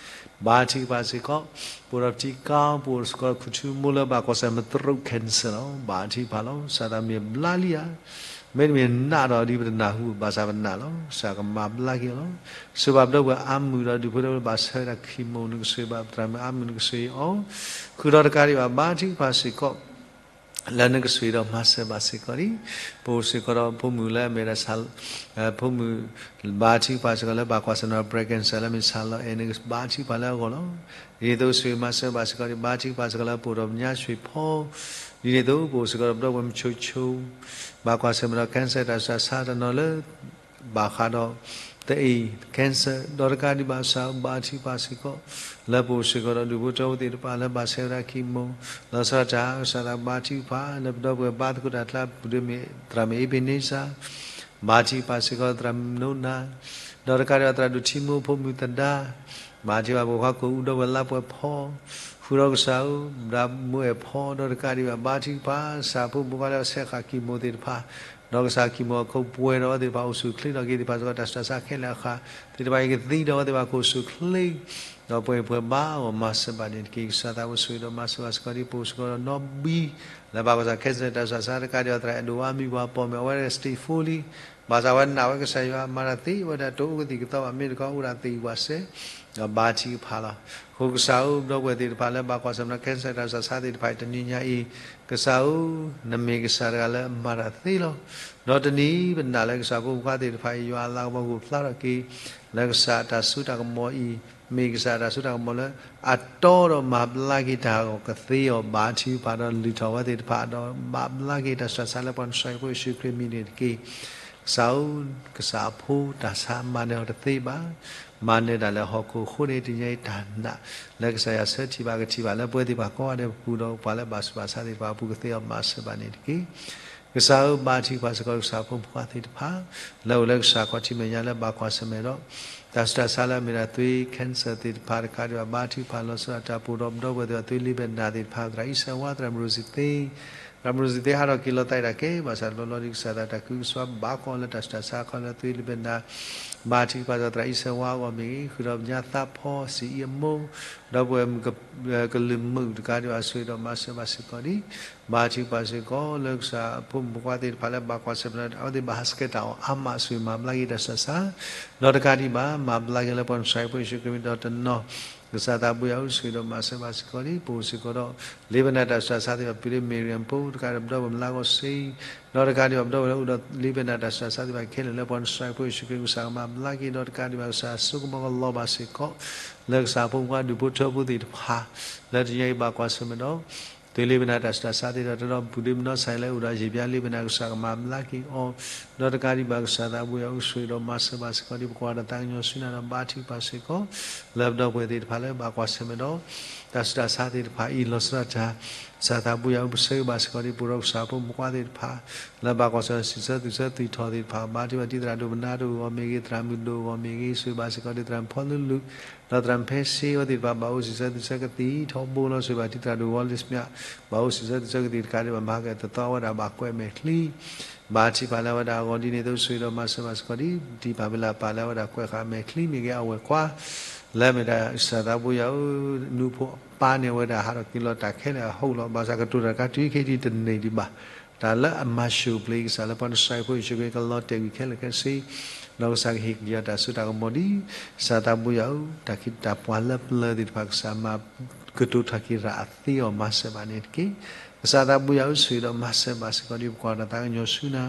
ဘါထုကဖၣ်စ့ၢ်ကီး, ပအိၣ်ဒီးပထံကါ ပအိၣ်စ့ၢ်ကီးခိၣ်ထူမိၢ်လၢဘၣ်ကွၢ်ဆၢၣ်မဲာ် throat cancer လီၤ. ဘါထုကဖၣ်လီၤ. ကစၢ်သးမ့ၢ်ဘျါလံဧါ, မ့တမ့ၢ်နာ်ဒီးဒ်ပတနၢ်ဟူ ဘၣ်ဆၣ်ပနာ်လီၤ. ကစၢ်ကမၤဘျါက့ၤအီၤလီၤ. ဆိၣ်ဂ့ၤဘၣ်ပဒီပုၢ်ဝဲၢ်အါမုၢ်ဒီးဒုးဖိဒီးဘၣ်ဆၢဝဲဒၣ် chemo နကဆိၣ်ဂ့ၤဘၣ် သရၣ်မုၣ်အါမုၢ်နကဆိၣ်ဂ့ၤအီၤ, ဃုာ်ဒီးတကးဒံးဘၣ် ဘါထုကဖၣ်စ့ၢ်ကီး လၢနကဆိၣ်ဂ့ၤဒီးမၤစၢၤဘၣ်စ့ၢ်ကီးလံ. ပအိၣ်စ့ၢ်ကီးဒီးဖိမုၣ်လၢအမ့ၢ်ဒၣ် ဖိမုၣ် ဘါထုကဖၣ်စ့ၢ်ကီးလၢဘၣ်ကွၢ်ဆၢၣ်မဲာ်ဒီး breast cancer လၢမ့ၢ် ဆၣ်လီၤအဲၣ် နကဘါထုကဖၣ်လၢအဂီၢ်လီၤ. ဒ်န့ၣ်အသိးဆိၣ်ဂ့ၤမၤစၢၤဘၣ်စ့ၢ်ကီးဒီး ဘါထုကဖၣ်စ့ၢ်ကီးလၢပအိၣ်ဒီးပညါဆွ့ၣ်ဖီ, ဒ်န့ၣ်အသိးပအိၣ်စ့ၢ်ကီးဒီးပဒီပုၢ်ဝဲၢ်မုၢ်ဆိၣ်ဆိၣ် ဘၣ်ကွၢ်ဆၢၣ်မဲာ်ဒီး cancer တၢ်ဆူးတၢ်ဆါတနီၤလၢ ဘၣ်ဃးဒီး သအ့ၣ် cancer ဒီးတကးဒံးဘၣ် ကစၢ်ဘါထုကဖၣ်စ့ၢ်ကီး လၢပအိၣ်စ့ၢ်ကီးဒီးဒူၣ်ဖိထၢဖိသ့ၣ်တဖၣ်လၢဘၣ်ဆၢဝဲဒၣ် chemo လီၤဆီဒၣ်တၢ် ကစၢ်သးဘါထုကဖၣ် လၢပဒီပုၢ်ဝဲၢ်ဘါသကိးတၢ်ကျါ ပဒိၣ်မ့ၢ် သရၣ်မုၣ်အ့ဘ့န့စၢ် ဘါထုကဖၣ်စ့ၢ်ကီး သရၣ်မုၣ်နိနၤ ဒီးတကးဒံးဘၣ်သရၣ်ဒိၣ်ထံမိၢ်ဖိမုၣ်သဒါ ဘါထုကဖၣ်ပှၤခွါကိးအူဒီပုၢ်ဝဲၢ်လါပှဲၤဖီ ဃုာ်ဒီးကစၢ်ဧၢ ဘျါမိၢ်အဲၣ်ဖီ ဒီးတကးဒံးဘၣ် ဘါထုကဖၣ် ကစၢ်ဖိမုၣ်ဖိခွါလၢအဆဲးဃာ် chemo သ့ၣ်တဖၣ် ဒီးကစၢ် chemo အခိၣ်ပှဲၤဒီးအဝဲသ့ၣ်တဖၣ်အိၣ်ဆူၣ်အိၣ်ချ့ထီၣ်က့ၤသ့ၣ်တဖၣ်စ့ၢ်ကီး တၢ်ဆူးတၢ်ဆါခဲလၢာ်အဃၣ် သ့ၣ်တဖၣ်အံၤကသံဒီးအဝဲသ့ၣ်တဖၣ်ကအိၣ်ဆူၣ်အိၣ်ချ့ ဒီးပှဲၤပှဲၤဘါအဂီၢ်မၤစၢၤဘၣ်န့ၣ်တက့ၢ်. ကစၢ်သးအိၣ်ဆိၣ်ဂ့ၤဒီးမၤစၢၤဘၣ်စ့ၢ်ကီးဒ်ပအိၣ်စ့ၢ်ကီးဒီးနီၢ်ဘံ လၢဘၣ်ကွၢ်ဆၢၣ်မဲာ် cancer တၢ်ဆူးတၢ်ဆါ တကးဒံးဘၣ်သရၣ်အဲၣ်ဒိးအါမံၤပှၤပိာ်မုၣ် အဝဲ stage four လံ ဘၣ်ဆၣ်ဝဲနာ်ဝဲကစၢ်ယွၤ မၤတၢ်သ့ဝဲဒၣ်တအိၣ်ကသံၣ်ကသီဘၣ် မ့ၢ်တခီအိၣ်ဒၣ်သ့ၣ်ဝဲစဲး ဒီးဘါထုကဖၣ်လီၤ. အဃိကစၢ်ဧၢ ပဒီပုၢ်ဝဲၢ်သ့ၣ်တဖၣ်လၢဘၣ်ကွၢ်ဆၢၣ်မဲာ်ဒီး cancer တၢ်ဆူးတၢ်ဆါသ့ၣ်တဖၣ်အံၤ တနံၤညါအံၤ ကစၢ်ဧၢ နမ့ၢ်ကစၢ်တဂၤလၢမၤတၢ်သ့လီၤ. ဒီးတနံၤအံၤပနာ်လၢကစၢ်ဖိမုၣ်ဖိခွါသ့ၣ်တဖၣ်အံၤ ယွၤအလၤကပီၤကအိၣ်ဖျါထီၣ်က့ၤ လၢကစၢ်အတၢ်စိတၢ်ကမီၤအံၤ မ့ၢ်ကစၢ်အတၢ်စိတၢ်ကမီၤလၢ အတီဒီးမၤဘျါက့ၤတၢ်အဂီၢ်ကသ့အီၤ ဘါထုကဖၣ်ဒီးလုၢ်ထီၣ်ဝဲသ့ၣ်တဖၣ် ဒီးဘၣ်ဘျါက့ၤတၢ်ဆူးတၢ်ဆါလၢပှၤနစၤရ့းဖိယ့ၣ်ၡူးခရံာ်အမံၤန့ၣ်တက့ၢ်. ကစၢ်ဧၢ ကစၢ်အဖိတၢ်ဆါမၤနၢၤအီၤတသ့ဘၣ်. မၤနၢၤဒၣ်လဲာ်ဟီၣ်ခိၣ်အဃိန့ၣ် တနံၤညါအံၤတၢ်နာ် လၢကစၢ်ယွၤဆၢထံၣ်ဘၣ်ကထံၣ်ဘၣ်လၢပဝဲသ့ၣ်တဖၣ်ကိးဂၤဒဲးအပူၤဒီး ပှၤလၢဘၣ်ဆူးဘၣ်ဆါသ့ၣ်တဖၣ်အပူၤကသ့အီၤမၤစၢၤဘၣ်န့ၣ်တက့ၢ်. ကစၢ်ဧၢ ဘါထုကဖၣ်စ့ၢ်ကီးကစၢ်ဖိမုၣ်ဖိခွါသ့ၣ်တဖၣ် လၢအိၣ်လၢကစၢ်ခီၣ်ထံးမဲာ်ညါလၢဘၣ်ကွၢ်ဆၢၣ်မဲာ်ဒီး တၢ်ဆူးတၢ်ဆါလၢအမ့ၢ်ဒၣ်သွံၣ် cancer သ့ၣ်တဖၣ် တကးဒံးဘၣ် ဘါထုကဖၣ်လီၤဆီဒၣ်တၢ် ပအိၣ်ဒီးပဒီပုၢ်ဝဲၢ်သ့ၣ်တဖၣ် သွေးလေးဘက်နာသ့ၣ်တဖၣ် သရၣ်အံၣ်စၢဝါ သရၣ်မရိစံသ့ ရၤမရူစံသ့ဟးထီၣ်က့ၤလီၤသးဒၣ်က့ၤ ဘၣ်ဆၣ်တဘျီဘျီဒ်ကစၢ်သးတၢ်ကုကစွါဘၣ်ကီးလၢတၢ်ဆူးတၢ်ဆါခီလၢသုးလ့ၣ်ဘ့ၣ်နၤ, ဘါထုကဖၣ်စီၤသရၣ်အံၣ်စၢၤဝါအဂီၢ်မ့ၢ်ဂ့ၤ, ဃုာ်ဒီးပညါသးဖီစံးအံၤအမိၢ်, ဒီပုၢ်ဝဲၢ်မုၣ်ကလုာ်မုၣ်တကးဒံးဘၣ် ဆိၣ်ဂ့ၤဒီးမၤစၢၤဘၣ်စ့ၢ်ကီးဒံး, ဘါထုကဖၣ်စ့ၢ်ကီးလၢကစၢ်အဖိမုၣ်ဖိခွါသ့ၣ်တဖၣ်လၢဘၣ်ကွၢ်ဆၢၣ်မဲာ်ဒီး အဝဲသ့ၣ်ဘၣ်ဟးဆှဲးတၢ်အီၣ်အါမး ဆိၣ်ဂ့ၤမၤဘျါက့ၤတၢ်ဆူးတၢ်ဆါ, ဒီးတကးဒံးဘၣ် မၤဘျါက့ၤလၢပှၤနစၤရ့းဖိယ့ၣ်ၡူးခရံာ်မံၤဒီးတနီၤ ကစၢ်သးဘိယွၤဧၢ ဆိၣ်ဂ့ၤဒီးမၤစၢၤဘၣ်စ့ၢ်ကီးဒံး, ပအိၣ်စ့ၢ်ကီးဒီး လ့ၣ်ဘ့ၣ်နၤတၢ်ဆူးတၢ်ဆါသ့ၣ်တဖၣ် ပုၢ်ဒ့မ့ၢ်ရံဖိ တကးဒီးပဒီပုၢ်ဝဲၢ်မုၢ်လၢ်ဂီၢ်စ့, ဒီးတကးဒံးဘၣ်ပဒီပုၢ်ဝဲၢ်လၢအိၣ်ဒီးလ့ၣ်ဘ့ၣ်နၤတၢ်ဆူးတၢ်ဆါသ့ၣ်တဖၣ်ခဲလၢာ်လၢပှၤနစၤရ့းဖိယ့ၣ်ၡူးခရံာ် ကစၢ်ကမၤဘျါက့ၤ ဒီးတကးဒံးဘၣ်ကစၢ်ဆိကမိၣ်ကလီၤဘၣ်စ့ၢ်ကီး လၢကစၢ်ဖိမုၣ်ဖိခွါဒူၣ်ဖိထၢဖိသ့ၣ်တဖၣ် လၢတနံၤအံၤဘၣ်ကွၢ်ဆၢၣ်မဲာ်ဒီး သုးလ့ၣ်ဘ့ၣ်နၤတၢ်ဆူးတၢ်ဆါသ့ၣ်တဖၣ် ဒီးပူၤဒ့မုၣ်နီၢ်ဆါအံၤလၢအိၣ်ဒီးယံာ်ပျါလ့ၣ်ဘ့ၣ်နၤ ကစၢ်ကမၤဘျါက့ၤအီၤ, ဒီးတကးဒံးဘၣ်ကစၢ်သးဘိယွၤဧၢ ဆိၣ်ဂ့ၤဒီးမၤစၢၤဘၣ်စ့ၢ်ကီးဒံး, ပကွၢ်ဒီးသးကညီၤဆူနၤဒီးဘါထုကဖၣ်စ့ၢ်ကီး လၢပဒီပုၢ်ဝဲၢ်သ့ၣ်တဖၣ်လၢဘၣ်ကွၢ်ဆၢၣ်မဲာ်ဒီး တၢ်ဆူးတၢ်ဆါသ့ၣ်တဖၣ်အံၤ လီၤဆီဒၣ်တၢ် ကစၢ်သးဘိယွၤဧၢ ပဆၢဂ့ၤဘၣ်စ့ၢ်ကီးဒံး ပဒီပုၢ်ဝဲၢ်ကစၢ်ဖိမုၣ်ဖိခွါသ့ၣ်တဖၣ် လၢဘၣ်ကွၢ်ဆၢၣ်မဲာ်စံးဆၢသူၣ်ဆၢသူၣ်ထီၣ်သ့ၣ်တဖၣ် ဘါထုကဖၣ်တံၤသရၣ်ဒိၣ်ပနါတအိၣ်အဂီၢ်မ့ၢ်ဂ့ၤ သရၣ်မုၣ်ဒိၣ်အဂီၢ်မ့ၢ်ဂ့ၤ ဆိၣ်ဂ့ၤဘၣ်စ့ၢ်ကီးဒံး သရၣ်ဖီလူလူ ဒီးသရၣ်ဖဲစ့အဝဲသ့ၣ်တဖၣ် ဘၣ်အိၣ်စံးဆၢသူၣ်ဆၢကသံၣ်ထီဘိလီၤ ဆိၣ်ဂ့ၤဘၣ်တံၤသရၣ်ဒိၣ်ဝီလ့ၣ်စမး ဘၣ်အိၣ်စံးဆၢသူၣ်ဆၢကသံၣ်တကးဒံးဘၣ် မၤကဲၣ်တသီဝဲဒၣ်ဘၣ်ကွဲးမဲာ်ချံ ဘါထုကဖၣ်လၢဝဲဒၣ်အဂီၢ်ဒ်န့ၣ်အသိး ဆိၣ်ဂ့ၤဒီးမၤစၢၤဘၣ်စ့ၢ်ကီးဒံး တံၤပၤဘ့လးပၤလၢအဝဲဒၣ်ကွဲးဃာ်မဲာ်ချံမ့ၢ်ဂ့ၤ အဝဲၢ်ကွါ လၢမ့ၢ်ဒၣ်ကစၢ်သးဘိယွၤဧၢ နူဖိပၢ်န့ၣ် အဝဲဒၣ်ဟးထီၣ်က့ၤလီၤတၢ်ခဲလၢာ်အဟီၣ်လီၤ ဘၣ်ဆၣ်ကတိၤတၢ်ကါတုၤခဲအံၤဒ်တန့ၢ်ဒံးဘၣ် တၢ်လၢအမၤၡိၣ်ပျ့ၤကစၢ်လၢပှၤနစၤရ့းဖိယ့ၣ်ၡူးခရံာ်ကလီၤတဲာ်ကွံာ်ခဲလၢာ်ခဲဆ့ ဒီးကစၢ်ကဟ့ၣ်က့ၤအီၤတၢ်စိတၢ်ကမီၤဒ် ကစၢ်သးဘိယွၤဧၢ တၢ်ခ့တၢ်ပှၤလၢပျၢၤသ့ၣ်တဖၣ် ကစၢ်မၤကတိၤထီၣ်က့ၤတၢ်အသ့အီၤမၤစၢၤဘၣ်န့ၣ်တက့ၢ်. ကစၢ်သးဘိယွၤဧၢ ဆိၣ်ဂ့ၤဒီးမၤစၢၤဘၣ်စ့ၢ်ကီးဒံး ပကွၢ်တၢ်သးကညီၤဆူနၤ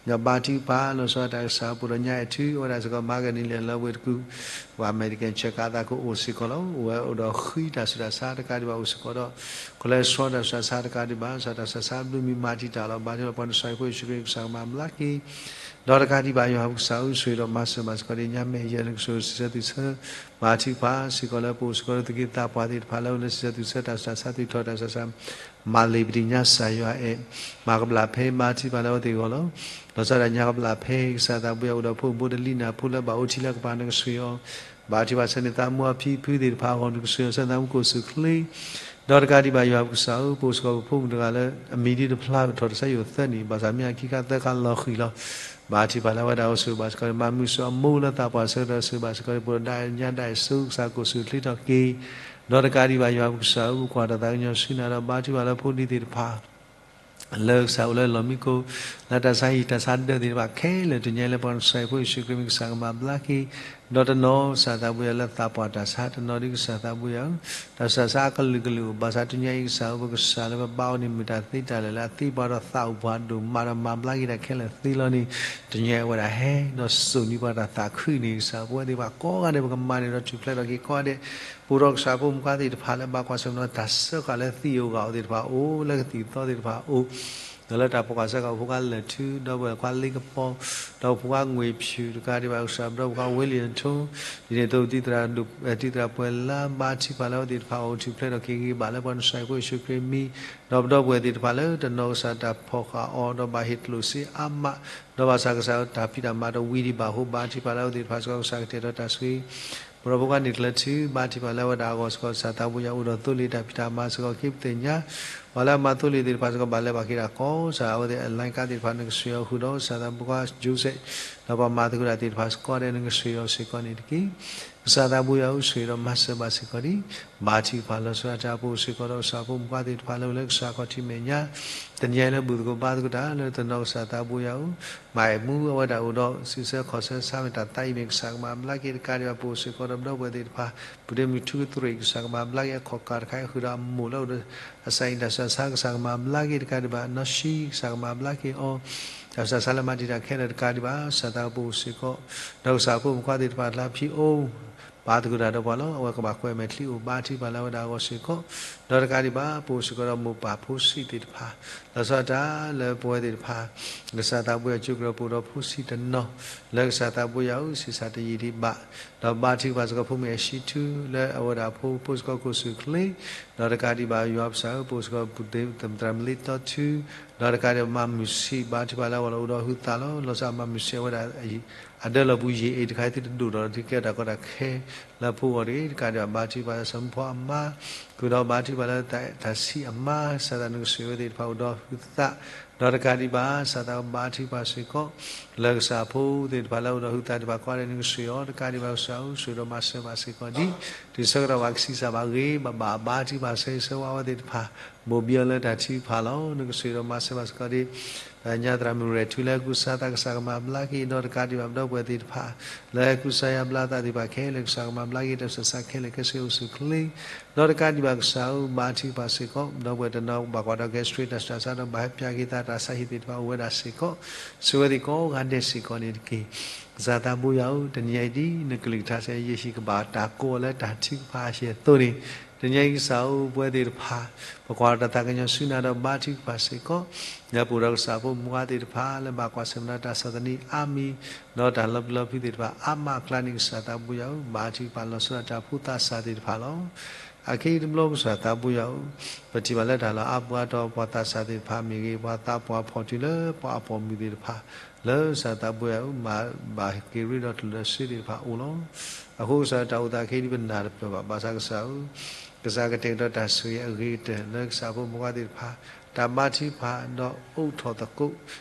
ဒီးဘါထုကဖၣ်လီၤဆီဒၣ်တၢ်ကစၢ် ပှၤဒီးညါအဲၣ်ထု အဝဲဒၣ်စ့ၢ်ကီး မၤကဒံလံလၢဝ့ၢ်တကူၣ် ပှၤအမဲရကၤဆဲးကးသးကအိၣ်စ့ၢ်ကီးလီၤ. အိၣ်ဝဲအိၣ်ဒီးဃံတၢ်ဆူးတၢ်ဆါတကးဒံးဘၣ် အိၣ်စ့ၢ်ကီးဒီး cholesterol တၢ်ဆူးတၢ်ဆါတကးဒံးဘၣ် စၢ်တၢ်ဆူးတၢ်ဆါဘျုးမံၤမၤတံာ်တာ်လီၤ. ဘါထုကဖၣ်လၢပှၤနစၤရ့းဖိယ့ၣ်ၡူးခရံာ်ကစၢ်ကမၤဘျါက့ၤ ဒီးတကးဒံးဘၣ်ယွၤပကစၢ်ဧၢ ဆိၣ်ဂ့ၤဒီးမၤစၢၤဘၣ်စ့ၢ်ကီးဒံး ညါမဲာ်ယဲၢ်နကဆိၣ်ဂ့ၤစံးဆၢသုဆၢ ဘါထုကဖၣ်စ့ၢ်ကီးလၢပအိၣ်စ့ၢ်ကီးလၢသုးက့သးပှၢ်သ့ၣ်တဖၣ်လၢအိၣ်လၢစံးဆၢသုဆၢတၢ်ဆူးတၢ်ဆါ သုးထီၣ်တၢ်ဆူးတၢ်ဆါ မၤလ့ၤပတံၤညါစၢ်ယွၤအဲၣ် မၤကဘျၣ်ဖဲ ဘါထုကဖၣ်လၢအဝဲသ့ၣ်အဂီၢ်လီၤ. လီၤဆီဒၣ်ညါကဘျၣ်ဖဲ ကစၢ်သးဘိယွၤအိၣ်ဒီးဖိမုၣ်ဖိတလံးနၤဖိလၢဘၣ်အိၣ်ထံလၢကပၤနကဆိၣ်ဂ့ၤအီၤ ဘါထုကဖၣ်ဆၢန့ၢ်သးမူအဖံအဖုသ့ၣ်တဖၣ်အဂီၢ် နကဆိၣ်ဂ့ၤအီၤဆၢသးမူကိၣ်စူၣ်ချ့ ဒီးတကးဒံးဘၣ်ယွၤပကစၢ်ဧၢ ပအိၣ်စ့ၢ်ကီးပဖိမုၣ်တဂၤလၢအမံၤဒ်တဖျါထီၣ်တစဲယိာ်သၢနံၣ် ဘၣ်ဆၣ်မ့ၢ်အခံခါသၢခါလီၤဃံၤလီၤ. ဘါထုကဖၣ်လၢအဝဲဒၣ်အိၣ်ဆိၣ်ဂ့ၤဘၣ်စ့ၢ်ကီး မၤမုာ်ဆိးအမိၢ်လၢသးပှၢ်ဆၢကတီၢ် ဆိၣ်ဂ့ၤဘၣ်စ့ၢ်ကီး ပအိၣ်ဒၣ်ညါဒၣ်ဆိးကစၢ်ကိၣ်စူၣ်ချ့ထီၣ်က့ၤ ဒီးတကးဒံးဘၣ်ယွၤပကစၢ်ဧၢ ပကွၢ်တၢ်သးကညီၤဆူနၤဒီး ဘါထုကဖၣ်လၢဖိဒံသ့ၣ်တဖၣ် လၢကစၢ်အိၣ်လၢလီၢ်မံခိၣ် လၢတၢ်ဆါဟံၣ်တၢ်ဆါဒၢးသ့ၣ်တဖၣ်ခဲလၢာ် တညါအံၤလၢပှၤနစၤရ့းဖိယ့ၣ်ၡူးခရံာ်မံၤ ကစၢ်ကမၤဘျါက့ၤ ဒီးတနီၤကစၢ်သးဘိယွၤလၢသးပှၢ်တၢ်ဆါ တနီၤဒ်ကစၢ်သးဘိယွၤဧၢ တၢ်ဆူးတၢ်ဆါအကလုာ်ကလုာ်အိၣ် ဘၣ်ဆၣ်တညါအံၤကစၢ်ဧၢ ပကစၢ်လၢပဘါအီၤန့ၣ်မုာ်တၢ်သ့တၢ်လၢာ်လၢအသ့ပှၤဒီးသးအိၣ်ပှၤဒိၣ်မးဒီးမၤဘျါက့ၤတၢ်ခဲလၢာ်သ့လီၤန့ၣ် တညါအံၤအဝဲဒၣ်ဟဲဒီးစိာ်န့ၢ်ပှၤတၢ်သးခုန့ၣ် ကစၢ်ဧၢ ပဝဲသ့ၣ်တဖၣ်ကိးဂၤဒဲး ပကမၤန့ၢ်ဒီးထူၣ်ဖျဲးထီၣ်က့ၤကိးဂၤဒဲး ပအိၣ်ဒီးကစၢ်ဖိမုၣ်ဖိခွါသ့ၣ်တဖၣ်လၢဘၣ်ကွၢ်ဆၢၣ်မဲာ်ဒီးတၢ်စၢဃာ်လၢသံၣ်ဧိၤဂၤဧိၤသ့ၣ်တဖၣ်အိၣ် လၢကသံၣ်ကသီသ့ၣ်တဖၣ်အိၣ် ဒီးလၢတၢ်ဖီၣ်ဃာ်စၢဃာ်ဖိခွါလၢာ်ထု ဒီပုၢ်ဝဲၢ်ခွါလ့ကပီၤ ဒီပုၢ်ဝဲၢ်ခွါငွေဖြူ တကးဒံးဘၣ်ကစၢ် ဒီပုၢ်ဝဲၢ်ခွါဝ့လံၣ်ထိ ဒ်န့ၣ်အသိး တံၤသရၣ်ပှဲၤလါ ဘါထုကဖၣ်လၢအဝဲသ့ၣ်တဖၣ်အိၣ်ထူၣ်ဖျဲးထီၣ်က့ၤဂ့ၤဘၣ်လၢပှၤနစၤရ့းဖိယ့ၣ်ၡူးခရံာ်မံၤ ဒီးပဒီပုၢ်ဝဲၢ်သ့ၣ်တဖၣ်လၢတနီၤကစၢ်တၢ်ဖီၣ်ဃာ်အီၤ ဒီးဘၣ်ဟ့ၣ်ကျိၣ်စ့အါမး ဒီးဘၣ်ဆၣ်ကစၢ်တၢ်ဖံးတၢ်မၤတဝံၤဒံးဘၣ်အဃိ ဘါထုကဖၣ်လၢအဝဲသ့ၣ်တဖၣ်စ့ၢ်ကီး ကစၢ်ကတဲာ်ဒီးတၢ်ဆိၣ်ဂ့ၤ ပဒီပုၢ်ဝဲၢ်ခွါန့ၣ်ကျၢၤထု ဘါထုကဖၣ်လၢအဝဲဒၣ်အဂီၢ်စ့ၢ်ကီး ကစၢ်သးဘိယွၤအိၣ်ဒီးသိလ့ၣ်တၢ်ဖံးတၢ်မၤစ့ၢ်ကီး က့ၤပသ့ၣ်ညါ ပှၤလၢအမၤသိလ့ၣ်သ့ၣ်တဖၣ်စ့ၢ်ကီး ဘၣ်လဲၤဘၣ်က့ၤဒၣ်ကီး ကစၢ်အဝဲသ့ၣ်အလဲၤကါသ့ၣ်တဖၣ် နကဆိၣ်ဂ့ၤအီၤဃုာ်ဒီး ကစၢ်သးဘိခွါ Joseph ဒီးပှၤမၤသကိးတၢ်သ့ၣ်တဖၣ်စ့ၢ်ကီးဒီး နကဆိၣ်ဂ့ၤအီၤစ့ၢ်ကီးန့ၣ်တက့ၢ်. ကစၢ်သးဘိယွၤဧၢ ဆိၣ်ဂ့ၤဒီးမၤစၢၤဘၣ်စ့ၢ်ကီးဒံး ဘါထုကဖၣ်လီၤဆီဒၣ်တၢ် ပအိၣ်စ့ၢ်ကီးဒီးကစၢ်ဖိမုၣ်ဖိခွါသ့ၣ်တဖၣ်လၢအိၣ်လၢကစၢ်ခီၣ်ထံးမဲာ်ညါ တနံၤအံၤလၢဘူၣ်သကိးဘါသကိးတၢ်လၢတနီၤ ကစၢ်သးဘိယွၤဧၢ မၤအဲၣ်မူအဝဲဒၣ်အိၣ်ဒီး စံးဆၢခီၣ်ဆၢဆါမ့ၢ်တၢ်သးအံၤမ့ၢ် ကစၢ်ကမၤဘျါက့ၤတကးဒံးဘၣ် ပအိၣ်စ့ၢ်ကီးဒီးပဒီပုၢ်ဝဲၢ်သ့ၣ်တဖၣ် ပူၤဒ့မုၢ်ထူကတြံၣ် ကစၢ်ကမၤဘျါက့ၤအခီၣ်ကၢ်တခါအံၤ ဃုာ်ဒီးအမိၢ်လၢအိၣ်ဒီးအစးအံၤ တၢ်ဆူးတၢ်ဆါ ကစၢ်ကမၤဘျါက့ၤတကးဒံးဘၣ် နီၢ်ဆံ ကစၢ်ကမၤဘျါက့ၤအီၤ တၢ်ဆူးတၢ်ဆါလၢမၤတံာ်တာ်ခဲလၢာ်တကးဒံးဘၣ် ကစၢ်သးဘိပအိၣ်စ့ၢ်ကီး ဒီးကစၢ်ဖိမုၣ်ဖိခွါသ့ၣ်တဖၣ်လၢဖံးအိၣ် ပာ်သကိးတၢ်ဒီးပှၤလီၤ. အဝဲကဘၣ်ကွဲမဲာ်ချံအိၣ် ဘါထုကဖၣ်လၢအဝဲဒၣ်အဂီၢ်စ့ၢ်ကီး ဒီးတကးဒံးဘၣ် ပအိၣ်စ့ၢ်ကီးဒီးမိၢ်ပၢ်ဖိဆံးသ့ၣ်တဖၣ် လီၤဆီဒၣ်တၢ်လၢပဝဲသ့ၣ်တဖၣ် ကစၢ်သးဘိယွၤကၠိကရၢပအိၣ်ဒီးဖိဆံးတနီၤ လၢကစၢ်သးဘိယွၤဧၢ ဆံးစၢ်တယံာ်ဒံးဘၣ် ဒီးဘါထုကဖၣ်စ့ၢ်ကီးဖိမုၣ်အဲၣ်ၡံထူ လၢအဝဲဒၣ်ဖိဖိစ့ၢ်ကီးကိၣ်စူၣ်ချ့ ဒီးတကးဒံးဘၣ်ယွၤပကစၢ်ဧၢ ပအိၣ်စ့ၢ်ကီးပူၤသရၣ်မုၣ်လ့တီထူ ဒီးတကးဒံးဘၣ်မၤမုၢ်ဆံး ဘါထုကဖၣ်လၢအဂီၢ်လၢအိၣ်ဒီးဟုသးလီၤ. လီၤဆီဒၣ်မၤမုၢ်ဆံးအဝဲဒၣ် အဒၢလီၢ်ပူၤယံာ်အံၤတခါ သုတဒိၣ်ဒီးသုကဲထီၣ်တၢ်ကီတၢ်ခဲ လၢဖိအဂီၢ်တဂ့ၤ တကးဒံးဘၣ် ဘါထုကဖၣ်လၢစီၤမူဖိအမါ ဃုာ်ဒီးဘါထု ဘၣ်လၢတၢ်ဆံးအမါ ကစၢ်သးနကဆှဲးဝဲသ့ၣ်တဖၣ်အိၣ်ဒီးဟုသး, ဒီးတကးဒံးဘၣ် ကစၢ်သးဘါထုကဖၣ်စ့ၢ်ကီး လၢကစၢ်ဖိသ့ၣ်တဖၣ်လၢအိၣ်ဒီးဟုသးသ့ၣ်တဖၣ် ကိးဂၤဒဲးနကဆှဲးအီၤ, တကးဒံးဘၣ်ကစၢ်ဧၢ ဆှဲးဒီးမၤစၢၤဘၣ်စ့ၢ်ကီးဒ် တုၤဆၢကတီၢ်ဘၣ်ကဆံးစၢ်ဘၣ်ဂ့ၤ ဘၣ်ဘၣ်ဘါထုကဖၣ်ဆၢဂ့ၤဆၢဝါဝဲသ့ၣ်တဖၣ် ဘိၣ်ဘံအီၤလၢတၢ်ထုကဖၣ်လီၤ. နကဆှဲးဒီးမၤစၢၤဘၣ်စ့ၢ်ကီးဒ် တၢ်ညါသရၣ်မုၣ်ရဲၣ်ထူလၢကူစါသး ကစၢ်ကမၤဘျါက့ၤ ဒီးတကးဒံးဘၣ်ပဒီပုၢ်ဝဲၢ်သ့ၣ်တဖၣ် လၢကူစါယါဘျါသးသ့ၣ်တဖၣ်ခဲလၢာ် ကစၢ်ကမၤဘျါက့ၤ တၢ်ဆၢဆါခဲလၢာ်ခဲဆ့အိၣ်ဆူၣ်အိၣ်ချ့, ဒီးတကးဒံးဘၣ်ကစၢ်ဧၢ ဘါထုကဖၣ်စ့ၢ်ကီး ပဒီပုၢ်ဝဲၢ်တနီၤဘၣ်ကွၢ်ဒီး gastric တၢ်ဆူးတၢ်ဆါဒီးဘၣ်ဟဲပၠးက့ၤသး တၢ်ဆါဟံၣ်သ့ၣ်တဖၣ်အိၣ်ဝဲဒၣ်စ့ၢ်ကီး ဆှဲးဝဲသ့ၣ်ကိးဂၤဒဲးစ့ၢ်ကီးန့ၣ်တက့ၢ်. ကစၢ်သးဘိယွၤဧၢ, တနံၤညါအံၤဒ်နကလုၢ်ကထါစ့ၢ် ယဟံၣ်ကဘၣ်တၢ်ကိးအီၤလၢတၢ်ထုကဖၣ်အဟဲအသိးန့ၣ်, တနံၤညါအံၤကစၢ်ဧၢ ပဝဲသ့ၣ်တဖၣ် ပကွၢ်တၢ်သးကညီၤဆူနၤဒီးဘါထုကဖၣ်စ့ၢ်ကီး, လၢပအိၣ်ဒီးကစၢ်ဖိမုၣ်ဂၤသ့ၣ်တဖၣ် လၢဘၣ်ကွၢ်ဆၢၣ်မဲာ်ဒီးတၢ်ဆီၣ်သနံးအါမံၤ, ဒီးတၢ်လီၤပျံၤလီၤဖုးသ့ၣ်တဖၣ်အါမးအကျါန့ၣ် ကစၢ်သးဘိယွၤဧၢ, ဘါထုကဖၣ်လီၤဆီဒၣ်တၢ်ဖိသးစၢ်သ့ၣ်တဖၣ်လီၤ. အခဲအံၤတဘျီကစၢ်သးဘိယွၤဧၢ, ပထံၣ်ဘၣ်လၢတၢ်လီၢ်အါပှၤဒီးပှၤသးစၢ်သ့ၣ်တဖၣ်မ့ၢ်ဂ့ၤ, ပှၤသးပှၢ်ဖီၣ်တုၤလၢပှၤအပီၣ်မုၣ်သ့ၣ်တဖၣ်, လၢကစၢ်သးဘိယွၤဧၢ မၤဘၣ်က့ၤရ့ဒီးတၢ်လၢာ်ဆၢသ့ၣ်တဖၣ်အိၣ်လီၤ. အဃိကစၢ်တၢ်အိၣ်သးခဲအံၤဒ်ပနၢ်တပၢၢ်ဘၣ်, ဘၣ်ဆၣ်ကစၢ်ဧၢ, ကစၢ်ကတဲာ်ကတီၤတၢ်ဆိၣ်ဂ့ၤအဂ့ၤကတၢၢ်လၢကစၢ်ဖိမုၣ်ဂၤသ့ၣ်တဖၣ်, တၢ်ဘါထုကဖၣ်ဒီးအိးထီၣ်သကိး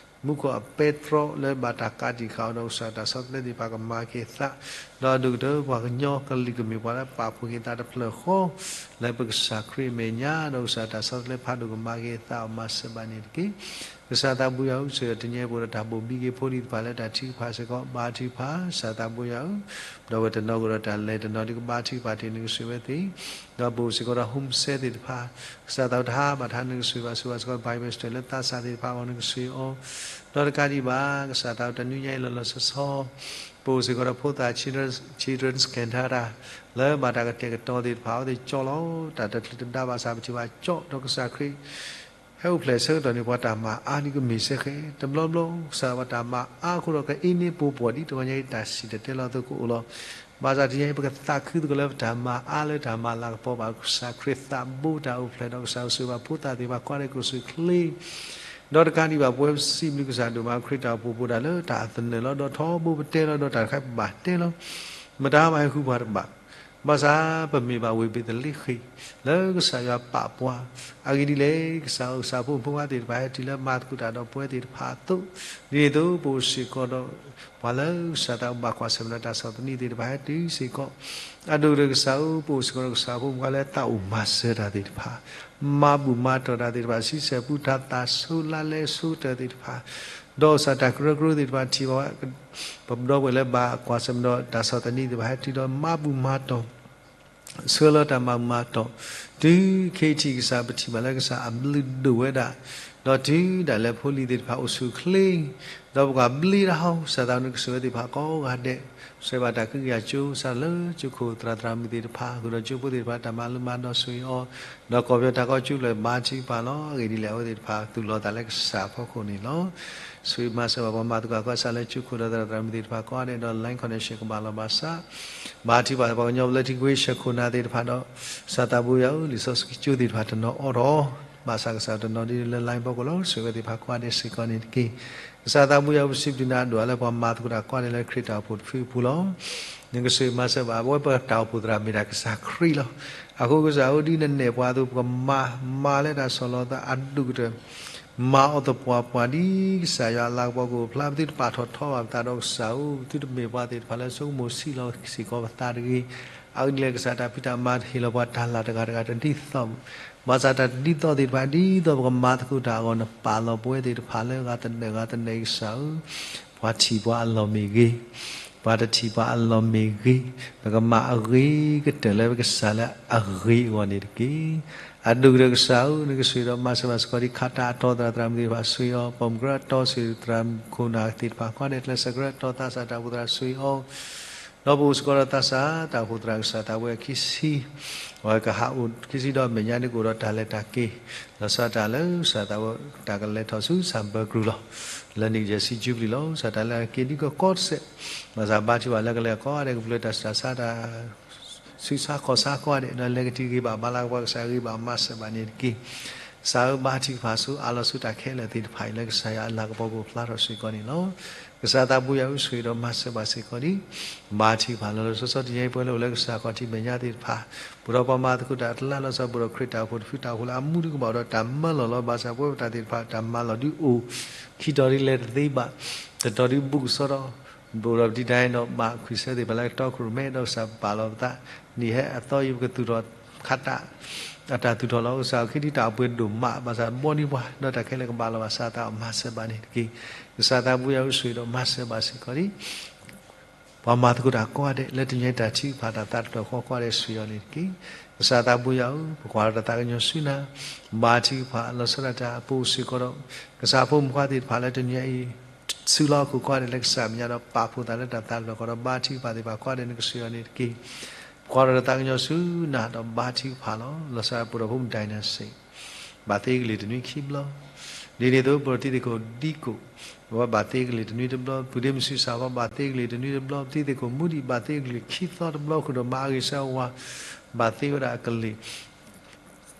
မူခိၣ်အပဲတြီလၢဘၣ်တၢ်ကးတံာ်ဃာ်အီၤဒီးကစၢ်တၢ်ဆီတလဲသ့ၣ်တဖၣ်ကမၤက့ၤသး, ဒီးအဒိၣ်ကတၢၢ်ပှၤကညီကလုာ်ကမ့ၢ်ပှၤလၢပာ်ဖှိၣ်က့ၤသးတဖျၢၣ်ဃီ လၢပကစၢ်ခရံာ်အမဲာ်ညါ ဒီးကစၢ်တၢ်ဆီတလဲဖးဒိၣ်ကမၤက့ၤသးအီၤမၤစၢၤဘၣ်န့ၣ်တက့ၢ်. ကစၢ်သးဘိယွၤဧၢ, ဆၢတနံၤအံၤပအိၣ်ဒီးတၢ်ဘိၣ်ဘံက့ၤဖိလံၤသ့ၣ်တဖၣ်လၢတၢ်ထုကဖၣ်စ့ၢ်ကီး ဘါထုကဖၣ် ကစၢ်သးဘိယွၤဧၢ, ဒီးဝဲတနီၤကဒီးတၢ်လဲၤတနီၤဒ်ကဘါထုကဖၣ်တ့ၢ်နကဆှဲးဝဲသ့ၣ်, ဒီးပအိၣ်စ့ၢ်ကီးဒီး home စဲသ့ၣ်တဖၣ်, ကစၢ်သးတဟါဘၣ်တဟါနကဆှဲးဘၣ်ဆှဲးဘၣ်စ့ၢ်ကီး Bible study လၢသးစၢ်သ့ၣ်တဖၣ်အဂီၢ်နကဆှဲးအီၤ, ဒီးတကးဒံးဘၣ် ကစၢ်သးတနွံညါအံၤလီၤလီၤဆီဆီ ပအိၣ်စ့ၢ်ကီးဒီးဖိသၣ် children, children's cantata လၢဘၣ်တၢ်ကတဲာ်ကတီၤသ့ၣ်တဖၣ် အဝဲသ့ၣ်ကၠီလီၤ တၢ်တချုးတဒါဘၣ်ဆၣ် ပထံၣ်ဘၣ်ကၠီဒီးကစၢ်ခရံာ် ဟဲအိၣ်ဖျဲၣ်ဆၢကတီၢ်န့ၣ် ပှၤတၢ်မၤအါဒ်ကမ့ၢ်စ့ၢ်ကီး တဘျီဘျီ ကစၢ်ပှၤတၢ်မၤအါအဃိဒီး ကအ့န့ၢ်ပိာ်ပှီၢ်ဒ်တဂီၤညါအံၤ တၢ်စံၣ်တဲၤတဲလီၤသကိးအိၣ်လီၤ. ဘၣ်ဆၣ်တနံၤညါအံၤ ပကသးခုသကိးလၢပတၢ်မၤအါလၢတၢ်မၤလၤကပီၤဘၣ် ကစၢ်ခရံာ်သးဘိတၢ်အိၣ်ဖျဲၣ်ဒီး ကစၢ်အိၣ်ဆိးဘၣ်ဖိသၣ်သ့ၣ်တဖၣ်ကိးဂၤဒဲးကအိၣ်ဆူၣ်အိၣ်ချ့ ဒီးတကးဒံးဘၣ် ပဝဲပစံးဘျုးကစၢ်ဒိၣ်မး ခရံာ်တၢ်အိၣ်ဖှိၣ်ဖိဒၣ်လၢတၢ်အသနၢၣ်လီၤ ဒီးထီဘိပတဲလီၤ ဒီးတၢ်တခါပဘၣ်တဲလီၤ မတၤမးဟဲဃုပှၤတဘၣ်. ဘၣ်ဆၣ်ပမ့ၢ်ဘၣ်ဝ့ၢ်ဘ့းသလ့ဃ့ၣ် လၢကစၢ်ယွၤပာ်ပှၤ အဂ့ၢ်ဒ်လဲၣ် ကစၢ်ဧၢ ကစၢ်ဖိမုၣ်ဖိခွါသ့ၣ်တဖၣ်ဟဲတုၤလၢမၤသကိးတၢ်ဒီးပဝဲသ့ၣ်တဖၣ်အသိး, ဒ်န့ၣ်အသိး ပအိၣ်စ့ၢ်ကီးဒီး ပှၤလၢကစၢ်သးဘၣ်ကွၢ်ဆၢၣ်မဲာ်ဒီးတၢ်ဆီၣ်သနံးသ့ၣ်တဖၣ်ဟဲတုၤစ့ၢ်ကီး, အဒိၣ်ကတၢၢ်ကစၢ်ဧၢ ပအိၣ်စ့ၢ်ကီးဒီးကစၢ်ဖိမုၣ်ဖိခွါလၢသးအိၣ်မၤစၢၤတၢ်သ့ၣ်တဖၣ်, မၤဘူၣ်မၤတီၢ်တၢ်သ့ၣ်တဖၣ် ဆံဆဲၣ်ပူထါသး ဆိလါလဲဆိကတၢၢ်သ့ၣ်တဖၣ်, ဒီးကစၢ်တၢ်ကရၢကရိသ့ၣ်တဖၣ်ထံၣ်ဘၣ်ဝဲ ပဒီပုၢ်ဝဲၢ်လၢဘၣ်ကွၢ်ဆၢၣ်မဲာ်ဒီးတၢ်ဆီၣ်သနံးသ့ၣ်တဖၣ်ဟဲတုၤဒီးမၤဘူၣ်မၤတီၢ် ဆှၢလီၤတၢ်မၤဘူၣ်မၤတီၢ်, တုၤခဲအံၤထံၣ်ကစၢ် ပထံၣ်ဘၣ်လၢကစၢ်အဘျုးဒိၣ်ဝဲဒၣ်, ဒီးတုၤဒၣ်လဲာ်ဖိလံၤသ့ၣ်တဖၣ်အိၣ်ဆူၣ်အိၣ်ချ့, ဒီးပကွၢ်ဘျ့တၢ်ဟီ ကစၢ်သးနကဆှဲးဝဲသ့ၣ်တဖၣ်ကိးဂၤဒဲး, ဆှဲးဘၣ်တၢ်ကဟုကယာ်ကၠိ ကစၢ်လၢကၠိခိၣ်သရၣ်သရၣ်မုၣ်သ့ၣ်တဖၣ် ဃုာ်ဒီးကၠိဖိသ့ၣ်တဖၣ်တၢ်မၤလိမၤဒိးဆိၣ်ဂ့ၤအီၤ, ဒီးကီၢ်ပယီၤတၢ်ကီကၠိဖျၢၣ်ဘါထုကဖၣ်လီၤ. အဂ့ၢ်ဒ်လဲၣ် အဝဲသ့ၣ်တဖၣ်သူၣ်လီၤသးလၢကစၢ်အဖီခိၣ်န့ၣ်လီၤ. ဆိၣ်ဂ့ၤမၤစၢၤဘၣ်ပှၤမၤသကိးကီၢ်ဆၣ်လၢကၠိခိၣ်ဒီးသရၣ်သရၣ်မုၣ်သ့ၣ်တဖၣ်ကိးဂၤဒဲးဒီး line connection ကဘၣ်လီၤဘၣ်စး, ဘါထုကဖၣ်ပှၤကညီလၢထံဂ့ၢ်ဆၢခိၣ်နၢ်သ့ၣ်တဖၣ်ဒီး ကစၢ်သးဘိယွၤဧၢ လံာ်စီဆှံကၠိသ့ၣ်တဖၣ်တနီၤအိးထီၣ်, ဘၣ်ဆၣ်ကစၢ်တနီၤဒ်လၢ line ဖီခိၣ်လီၤ ဆိၣ်ဂ့ၤဝဲသ့ၣ်တဖၣ်ကိးဂၤဒဲးစ့ၢ်ကီးန့ၣ်တက့ၢ်. ကစၢ်သးဘိယွၤဧၢ ပစံးဘျုးနၤဒိၣ်အါလၢပှၤမၤသကိးတၢ်ကိးဂၤဒဲးလၢခရံာ်တၢ်အိၣ်ဖှိၣ်တဖုအပူၤလီၤ. နကဆိၣ်ဂ့ၤမၤစၢၤဘၣ် ပဝဲပတၢ်အိၣ်ဖှိၣ်သရၣ်မ့ၢ်ဒၣ်ကစၢ်ခရံာ်လီၤ. အဃိကစၢ်ဧၢ ဒ်နနဲၣ်ပှၤအသိး ပကမၤ မၤလၢတၢ်ဆီၣ်လီၤသးအဒိၣ်ကတၢၢ် မၤအီၤသပှၢ်ပှၢ်ဒ်ကစၢ်ယွၤအလၤကပီၤကအိၣ်ဖျါ ပသုတပာ်ထီၣ်ထီဘၣ်ပသးဒီးကစၢ်ဧၢ ပသုတမ့ၢ်ပှၤသ့ၣ်တဖၣ်လၢဆိကမိၣ်ဆံးလီၤစ့ၢ်ကီးပသးတဂ့ၤ. အဂ့ၢ်ဒ်လဲၣ် ကစၢ်တၢ်ဖံးတၢ်မၤတဟ့ၣ်လီၤပှၤတၢ်လၤတဂၤတဂၤတဒ်သိး ဘၣ်ဆၣ်တၢ်တဒ်သိးသ့ၣ်တဖၣ် ဒ်သိးပကမၤသကိးတၢ်အဂီၢ် နပာ်လီၤပဝဲသ့ၣ်တဖၣ်လၢဂၤသနၢၣ်ဂၤသနၢၣ်အံၤကစၢ်ဧၢ, ပှၤထံၣ်ပှၤအလီၢ်မ့ၢ်ဂ့ၤ, ပှၤတထံၣ်ပှၤအလီၢ်မ့ၢ်ဂ့ၤ, ပကမၤအဂ့ၤကတၢၢ်လၢပကစၢ်လၢအဂ့ၤအဂီၢ်န့ၣ်တက့ၢ်. အဒိၣ်ကတၢၢ်ကစၢ်ဧၢ, နကဆိၣ်ဂ့ၤဒီးမၤစၢၤဘၣ်စ့ၢ်ကီးဒ်ခးတၢ်အတီသရၣ်သရၣ်မုၣ်သ့ၣ်တဖၣ်ဆိၣ်ဂ့ၤအီၤ, ပိာ်မုၣ်ကရၢအတီဆိၣ်ဂ့ၤသရၣ်မုၣ်ခိၣ်နၢ်သ့ၣ်တဖၣ် ကိးဂၤဒဲးကျဲးစၢးကရၢအတီသးစၢ်တၢ်အိၣ်ဖှိၣ်သရၣ်ဆိၣ်ဂ့ၤအီၤ ဒီးပအိၣ်စ့ၢ်ကီးဒီးသးစၢ်တၢ်အိၣ်ဖှိၣ်သရၣ်ကစၢ်သးဝဲခံဆံ, အဝဲကဟးအိၣ်ခံဆံဒီးအမဲာ်ညါန့ၣ်ကအိၣ်ဒီးတၢ်လဲၤတၢ်က့ၤ, လီၤဆီဒၣ်တၢ်လၢကစၢ်သးဝဲတၢ်ကလဲၤထီၣ်ဆူ Sunbird Group လီၤ. လၢနံၣ်ကယဲၢ်ဆံ Jubilee လီၤ. ကစၢ်တၢ်လဲၤက့ၤဒ်ကီကီတစဲး, ဘၣ်ဆၣ်ဘါထုကဖၣ်လၢကလဲၤကိးဂၤဒဲးကဘျၢတၢ်ဆူးတၢ်ဆါတၢ် ဆူးဆါခီၣ်ဆါကိးဂၤဒဲး ဒီးလဲၤကတံၤဂ့ၤဘၣ်မၤလၤကပီၤကစၢ်ဂ့ၤဘၣ်မၤစၢၤဘၣ်န့ၣ်တက့ၢ်. ကစၢ်ဧၢ, ဘါထုကဖၣ်ဆူအါလီၤဆူတၢ်ခဲလၢာ်သ့ၣ်တဖၣ်အံၤ လၢကစၢ်ယွၤအလၤကပီၤကအိၣ်ဖျါထီၣ်စ့ၢ်ကီးန့ၣ်လီၤ. ကစၢ်သးဘိယွၤဧၢ, ဆိၣ်ဂ့ၤဒီးမၤစၢၤဘၣ်စ့ၢ်ကီးလံ. ဘါထုကဖၣ်လီၤ. လီၤလီၤဆီဆီတနံၤအံၤ ပဝဲလၢအိၣ်လၢကစၢ်ခီၣ်ထံးမဲာ်ညါသ့ၣ်တဖၣ် ပအိၣ်ဒီးပှၤမၤသကိးတၢ်အကျါ လီၤဆီ ပအိၣ်ဒီးခရံာ်တၢ်အိၣ်ဖှိၣ်တဖု တၢ်အိၣ်ဖှိၣ်လၢအမူတကဘၣ်ဒီးတၢ်မၢလီၤလီၤ. ဘၣ်ဆၣ်ပဝဲပတၢ်သ့ၣ်တဖၣ် တၢ်မၤလီၤဒုးအိၣ် ခံတီၤဒ်လဲၣ်တသ့ဘၣ်, တတီၤဒုးဘူးကစီဒီ, ပအိၣ်ဒီးပဒံးတၢ်အံၤဒီး ဘၣ်ခွံဆၢသ့ၣ်တဖၣ်လၢကတီခိၣ်ရိၣ်မဲ ဒီးကစၢ်ပာ်လီၤပသး, နံၣ်ဟဲအသီအံၤ ပကသူၣ်ထီၣ်ခးတၢ် အတၢ်သူၣ်ထီၣ်လီၤ. ကစၢ်ဧၢ, ခံဒုတၢ်အိၣ်ပှဲၤဒိၣ်မး ဘၣ်ဆၣ်တဘျီနံၤပှၤ ဒီးတၢ်ခဲလၢာ်ကဘၣ်လီၤဘၣ် ကစၢ်သးမၤစၢၤဘၣ်န့ၣ်တက့ၢ်. ကစၢ်သးဘိယွၤဧၢ, ဆိၣ်ဂ့ၤဒီးမၤစၢၤဘၣ်စ့ၢ်ကီးလံ. ပှၤမၤသကိးတၢ်ကိးဂၤဒဲး လၢတနံၤအံၤတၢ်ထုကဖၣ်တၢ်သးတတီၤဃီကိးဂၤဒဲး ဆိၣ်ဂ့ၤအီၤန့ၣ်တက့ၢ်. ကစၢ်သးဘိယွၤဧၢ, ပကွၢ်ဒီးတၢ်သးကညီၤဆူနၤ, ဘါထုကဖၣ်လီၤဆီဒၣ်တၢ်အပူၤစ့ၢ်ကီးဒီး ကစၢ်ဖိမုၣ်ဖိခွါသ့ၣ်တဖၣ်လၢတနံၤအံၤ ဆူလီၤအခိၣ်ကိးဂၤဒဲးလၢကစၢ်မဲာ်ညါဒီး ပာ်ဖှိၣ်သးလၢတၢ်သးတတီၤဃီဒီး ဘါထုကဖၣ်သ့ၣ်တဖၣ်ကိးဂၤဒဲးန့ၣ် ကဆိၣ်ဂ့ၤအီၤန့ၣ်တက့ၢ်. ပကွၢ်ဒီးတၢ်သးကညီၤဆူနၤဒီးဘါထုကဖၣ်လီၤ. လီၤဆီဒၣ်တၢ်အပူၤဒီးဖိမုၣ်ဒိၣ်နၢ်စ့ၣ် ဘၣ်သ့ကလံၤတနွံခံဘျီ, ဒ်န့ၣ်အသိး ပဒီပုၢ်ဝဲၢ်တံၤသကိးဒံကိၣ် ဝဲဘၣ်သ့ကလံၤတနွံတဘျီ, ပုၢ်ဒ့မုၣ်ဆူၣ်စၢ်ဝဲဘၣ်သ့ကလံၤတနွံတဘျီ, တံၤသကိးမူဒံး ဘၣ်သ့ကလံၤခံသီတဘျီ, ဃုာ်ဒီးမၤအဂ့ၤဆၢဝါ ဘၣ်သ့ဝဲဒၣ်အကလံၤ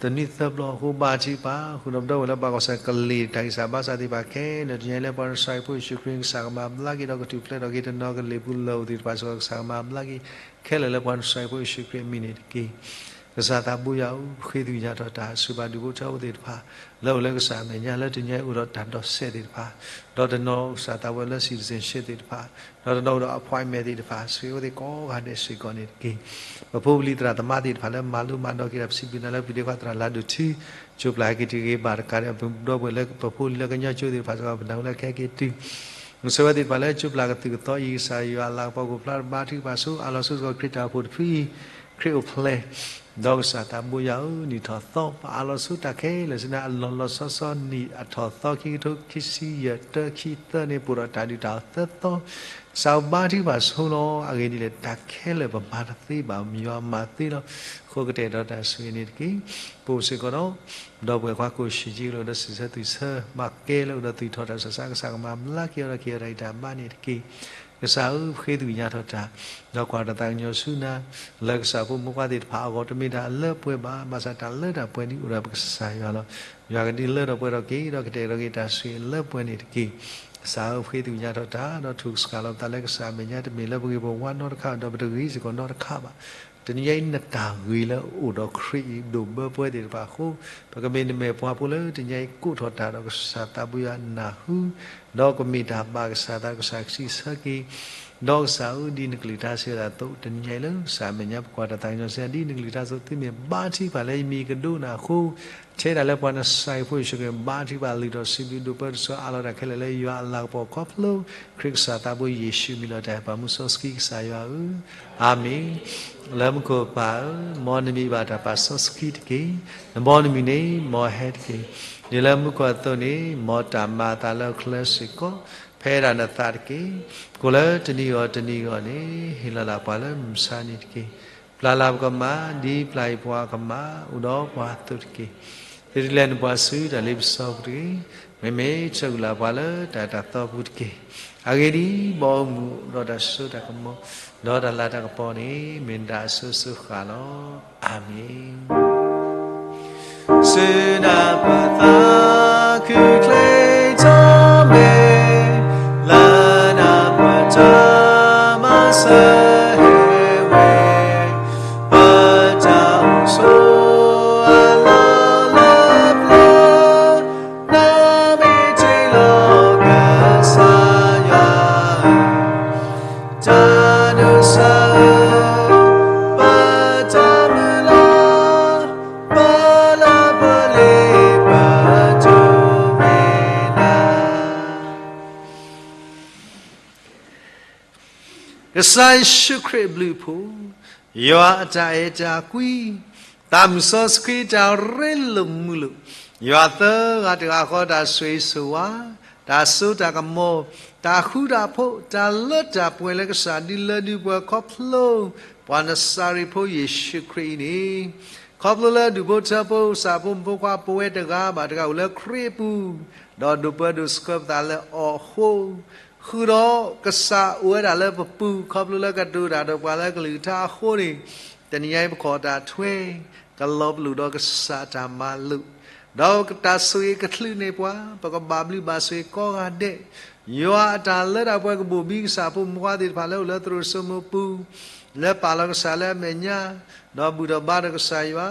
တနွံသၢဘျီအဃိ ဘါထုကဖၣ်ဃုာ်ဒီးပဒီပုၢ်ဝဲၢ်လၢဘၣ်ကွၢ်ဆၢၣ်ကလံၤတၢ်ဂံၢ်စၢ်ဘါစၢ်သ့ၣ်တဖၣ်ခဲလၢာ် တနံၤအံၤလၢပှၤနစၤရ့းဖိယ့ၣ်ၡူးခရံာ် ကစၢ်ကမၤဘျါက့ၤဒီးကထူၣ်ဖျဲးထီၣ်က့ၤတနီၤကလ့ၢ်ပူၤလၢၢ်အိၣ်သ့ၣ်တဖၣ်စ့ၢ်ကီး ကစၢ်ကမၤဘျါက့ၤခဲလၢာ်လၢပှၤနစၤရ့းဖိယ့ၣ်ၡူးခရံာ်အမံၤန့ၣ်တက့ၢ်. ကစၢ်သးဘိယွၤဧၢ, ပဃ့သကွံာ်ညါထီၣ်တၢ် ဆူပှၤဒူၣ်ဖိထၢဖိသ့ၣ်တဖၣ် လၢအိၣ်လၢကစၢ်အမဲာ်ညါ လၢတနံၤအံၤအိၣ်ဒီးတၢ်ဒိးစဲးသ့ၣ်တဖၣ်, ဒီးတနီၤကစၢ်သးဝဲလၢ citizenship သ့ၣ်တဖၣ်, ဒီးတနီၤအိၣ်ဒီး appointment သ့ၣ်တဖၣ် ဆိၣ်ဂ့ၤအဝဲသ့ၣ်ကိးဂၤဒဲးစ့ၢ်ကီးန့ၣ်တက့ၢ်. ပဖိပလံၤသရၣ်သမါသ့ၣ်တဖၣ်လၢမၤလိမၤဒိးက့ၤတၢ် ပစံးဘျုးနၤလၢပဒ့ခွါသရၣ်လၢဒိၣ်ထူ ကၠိပျၢ်ဟဲက့ၤတုၤဂ့ၤဘၣ်တကးဒီး ပဒီပုၢ်ဝဲၢ်လၢပဖိလံၤလၢကညီကၠိသ့ၣ်တဖၣ်စ့ၢ်ကီး ပနၢ်ဟူလၢကဟဲက့ၤတုၤ မုဆိဝဲသ့ၣ်တဖၣ်လၢကၠိပျၢ်ကသုၣ်ကသီအံၤ ကစၢ်ယွၤအလၤကပီၤကအိၣ်ဖျါ ဘါထုကဖၣ်ဆူအါလီၤဆူစ့ၢ်ကီး ခရံာ်တၢ်အိၣ်ဖှိၣ်တဖုအံၤ ခရံာ်အိၣ်ဖျဲၣ်, ဒီးကစၢ်သးဘိယွၤဧၢ, နံၣ်ထီၣ်သီ ပအါလီၤဆူတၢ်ခဲလၢာ်ဆူနၤ အလီၢ်လီၤဆီဆီ နံၣ်အထီၣ်သီ ခံကထိခံဆံယဲၢ် တၢ ခံ သၢန့ၣ် ပအိၣ်ဒီးတၢ်ဒုးတၢ်အီၤသၢသီ, ကစၢ်ဧၢ ဘါထုကဖၣ်ဆိလီၤ. အဂ့ၢ်ဒ်လဲၣ် တၢ်ခဲလၢာ်ပမၤတသ့ဘၣ် ယွၤမၤသ့လီၤ. အဃိကတဲာ်ဒီးတၢ်ဆိၣ်ဂ့ၤန့ၣ်တက့ၢ်. ပအိၣ်စ့ၢ်ကီးဒီး ဒီပုၢ်ဝဲၢ်ခွါကိၣ် ရှံးကံ လၢအိၣ်ဒီးစံးဆၢသွံၣ်ဆၢ မၤကဲလၢအိၣ်ဒီးသွံၣ်ထီၣ်တၢ်ဆၢစး ကစၢ်ကမၤဘျါက့ၤအီၤဒီးက့ၤအီၤတၢ်အံၤတၢ်ဘါန့ၣ်တက့ၢ်. ကစၢ်ဧၢ ပဃ့သကွံာ်ညါထီၣ်တၢ် ဒီးကွၢ်တၢ်သးကညီၤဆူနၤ လၢကစၢ်ဖိမုၣ်ဖိခွါသ့ၣ်တဖၣ်အဂီၢ် တမ့ၢ်တၢ်လၢပှဲၤဘၣ်, ဘၣ်ဆၣ်တၢ်လၢတၢ်ပှဲၤဒ်အိၣ်ဒီးပကစၢ်ယွၤလီၤ. ယွၤကဒုးလၢထီၣ်ပှဲၤထီၣ်က့ၤ ဒီးကတဲာ်ကတီၤက့ၤတၢ်ဆိၣ်ဂ့ၤလၢပှဲၤန့ၣ်တက့ၢ်. ကစၢ်ဧၢ ပဃ့သကွံာ်ညါထီၣ်တၢ် ဒီးထုးကဆှၣ်လီၤပသးလၢကစၢ်အမဲာ်ညါ တမ့ၢ်လၢပဂ့ၢ်ပဝါနီတခါ ဒီးပတဂ့ၤစ့ၢ်ကီးနီတခါဘၣ်. တနံၤညါအံၤ နတၢ်ဂ့ၤလၢအအိၣ်ဒီးခရံာ်အံၤ ဒိၣ်ဘၢပှဲၤသ့ၣ်တဖၣ်အဃိ ပကမ့ၢ်နမဲာ်ပှၤဖိလၢတနံၤညါအံၤ ကိးထီၣ်တၢ်ဒီးကစၢ်သးဘိယွၤနၢ်ဟူ ဒီးကမ့ၢ်တၢ်ဘၣ်ကစၢ်သး ကစၢ်ကစံးဆၢက့ၤ ဒီးကစၢ်ဧၢ ဒ်နကလုၢ်ကထါစံးဝဲဒၣ်အသိး တနံၤညါအံၤလၢကစၢ်အမဲာ်ညါ ပကွၢ်တၢ်သးကညီၤစ့ၢ် ဒ်နကလုၢ်ကထါအသိး သုမ့ၢ်ဘါထုကဖၣ်လၢယမံၤကဒိကနၣ်အဃိ ထဲဒၣ်လၢပှၤနစၤရ့းဖိယ့ၣ်ၡူးခရံာ် ဘါထုကဖၣ်လုၢ်ထီၣ်စံးဘျုးဒိၣ်ပၢတစိၤ အးလီၤတၢ်ခဲလၢာ်လၢယွၤအလၤကပီၤခီဖျိ ခရံာ်ကစၢ်သးဘိယ့ၣ်ၡူးအမံၤလီၤ. တၢ်ဟ့ၣ်ပှၤမူစီဆှံကစၢ်ယွၤဧၢ, အၤမ့ၣ်. လၢမူခိၣ်ပၢ်ဧၢ, မ်နမံၤဘၣ်တၢ်ပာ်စီဆှံတက့ၢ်. နဘီနမုၢ်န့ၣ် မ်ဟဲတက့ၢ်. ဒ်လၢမူခိၣ်အသိးန့ၣ် မ်တၢ်မၤအသးလၢအချၢစ့ၢ်ကီး ဖဲဒၣ်နသးတက့ၢ်. ကိၣ်လၢတနံၤဂီၢ်တနံၤဂီၢ်န့ၣ် ဟ့ၣ်လီၤလၢပှၤလၢမုၢ်မဆါနံၤတက့ၢ်. ပျၢ်လၢပကမၤ ဒ်ပျၢ်အံၤပှၤကမၤ အိၣ်ဒီးပှၤအသိးတက့ၢ်. သုတလဲၤနုာ်ပှၤဆူတၢ်လ့ပစီပူၤတဂ့ၤ. မ့မ့ၢ်ဆှၢကွံာ်လၢပှၤလၢတၢ်အၢတၢ်သီပူၤတက့ၢ်. အဂ့ၢ်ဒ်အံၤ, ဘီမုၢ်ဒီးတၢ်စိတၢ်ကမီၤ ဒီးတၢ်လၤတၢ်ကပီၤန့ၣ် မ့ၢ်နဒၣ်အစိၤစိၤဃၣ်လီၤ. အၤမ့ၣ်. စုနၢ်ပသးခုချ့ထီၣ်မ့ၢ် လၢနၢ်ပၢၢ်တၢ်မၤစၢၤဟ့ၣ်ဝဲ ပတၢ်အိၣ်ဆိးအလီၢ်လၢပျၢၤ နမ့ၢ်တ့လီၤကစၢ်ယွၤ တၢ်ဒိးစၢၤ ပတၢ်မုၢ်လၢ် ပလၢပလ့ပတိမ့ၢ်နၤ ကစၢ်ယ့ၣ်ၡူးခရံာ်အဘျုးအဖှိၣ်, ယွၤအတၢ်အဲၣ်တၢ်ကွံ, သးမုၢ်စီဆှံတၢ်ရ့လိာ်မုာ်လိာ်, ယွၤသၢဂၤတဂၤဃီတၢ်ဆိၣ်ဂ့ၤဆိၣ်ဝါ, တၢ်စိတၢ်ကမီၤ, တၢ်ဃူတၢ်ဖိး, တၢ်လၢတၢ်ပှဲၤလၢကစၢ်ဒုးလၢဒုးပှဲၤခီဖျိ ပှၤနစၤရ့းဖိယ့ၣ်ၡူးခရံာ်အံၤန့ၣ် ခီဖျိလၢဒူၣ်ဖိထၢဖိ ကစၢ်ဖိမုၣ်ဖိခွါ ပဝဲတဂၤဘၣ်တဂၤအိၣ်လၢခရံာ်အပူၤ, ဒီးဒိးပၢဒိးဆှၢပသးလၢအီၤအဃိ, ဃုာ်ဒီးကစၢ်အိၣ်ဝဲဒၣ်လၢပပူၤ ခီဖျိလၢကတိၤတၢ်ဒီးပှၤလၢကလုၢ်ကထါအဃိန့ၣ်, တနံၤညါအံၤပခိးတၢ်ထွဲ ကလီၤပလိာ်ဒီးကစၢ်တၢ်မၤလိာ် ဒီးကတၢ်ဆိၣ်ဂ့ၤကချုးန့ၢ်ပှၤ, ပကဘၣ်ဘျုးဘၣ်ဆိၣ်ဂ့ၤကိးဂၤဒဲး, ယွၤအတၢ်လၢတၢ်ပှဲၤကဘိၣ်ဘံကစၢ်ဖိမုၣ်ဖိခွါသ့ၣ်တဖၣ်လၢအိၣ်လၢသရိာ်စိမိပူၤ, လၢပာ်လီၤကစၢ်လၢအမဲာ်ညါ, ဒီးဘူၣ်ထီၣ်ဘါထီၣ်ကစၢ်ယွၤ,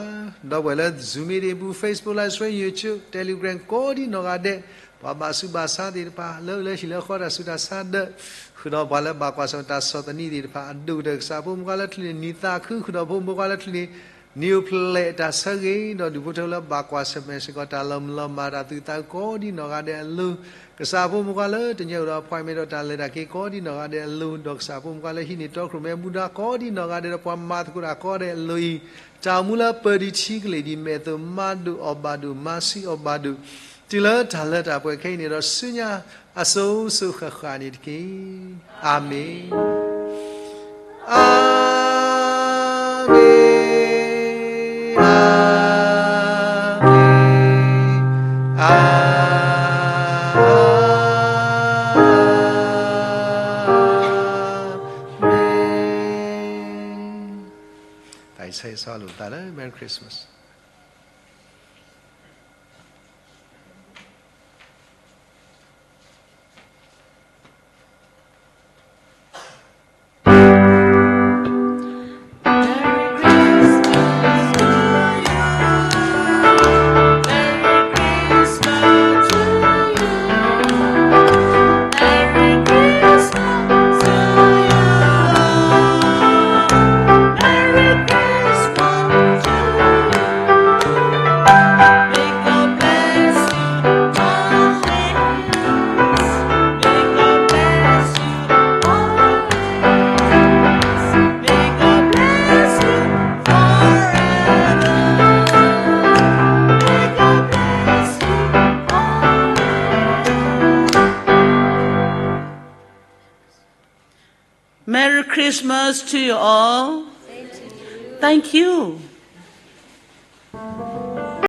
ဒီးပှၤလၢ Zoom မ့ၢ်တ့ၢ်ပူၤ Facebook Live Stream YouTube Telegram ကိးဒံနီၢ်ဂၤဒဲး, ပှၤဘၣ်ဆူးဘၣ်ဆါသ့ၣ်တဖၣ် လၢအိၣ်လၢဟံၣ်လၢဃီတၢ်ဆူးတၢ်ဆါဒီး, ဃုာ်ဒီးပှၤလၢဘၣ်ကွၢ်ဆၢၣ်တၢ်ဆီၣ်သနံးသ့ၣ်တဖၣ် အဒိၣ်ကတၢၢ်ကစၢ်ဖိမုၣ်ဖိခွါလၢချုးန့ၣ် နံၤသးခု ဃုာ်ဒီးဖိမုၣ်ဖိခွါလၢချုးန့ၣ် နံၤအိၣ်ဖျဲၣ်တၢ်ဆၢဂ့ၤ, ဒီးဒူၣ်ဖိထၢဖိလၢဘၣ်ကွၢ်ဆၢၣ်မဲာ်စ့ၢ်ကီး တၢ်လီၤမုၢ်လီၤမၢ်တၢ်သူၣ်သးခုကိးဒံနီၢ်ဂၤဒဲးအလိၤ, ကစၢ်ဖိမုၣ်ဖိခွါလၢတညဲအိၣ်ဒီး appointment ဒီးတၢ်လဲၤတၢ်က့ၤကိးဒံနီၢ်ဂၤဒဲးအလိၤ, ဒီးကစၢ်ဖိမုၣ်ဖိခွါလၢဟံးန့ၢ်တီခိၣ်ရိၣ်မဲမူဒါကိးဒံနီၢ်ဂၤဒဲး ဒီးပှၤမၤသကိးတၢ်ကိးဂၤဒဲးအလိၤအံၤ, တၢ်အိၣ်မူလၢပၢၤဒံးထံကလ့ၢ်ဒံး မဲာ်သ့ၣ်မၤဒိၣ်အီၣ်ဘၣ်ဒိၣ် မၤဆူအီၣ်ဘၣ်ဒိၣ်, တုၤလၢတၢ်လၢတၢ်ပှဲၤခဲအံၤန့ၣ်ဒီး ဆူညါအစိၤစိၤဃၣ်ဃၣ်န့ၣ်တက့ၢ်. အၤမ့ၣ်, အၤမ့ၣ်, အၤမ့ၣ်, အၤမ့ၣ်. တၢ်အံၤဆၢဂ့ၤဆၢဝါလိာ်ပသးလၢ Merry Christmas. Merry Christmas to you all. Thank you.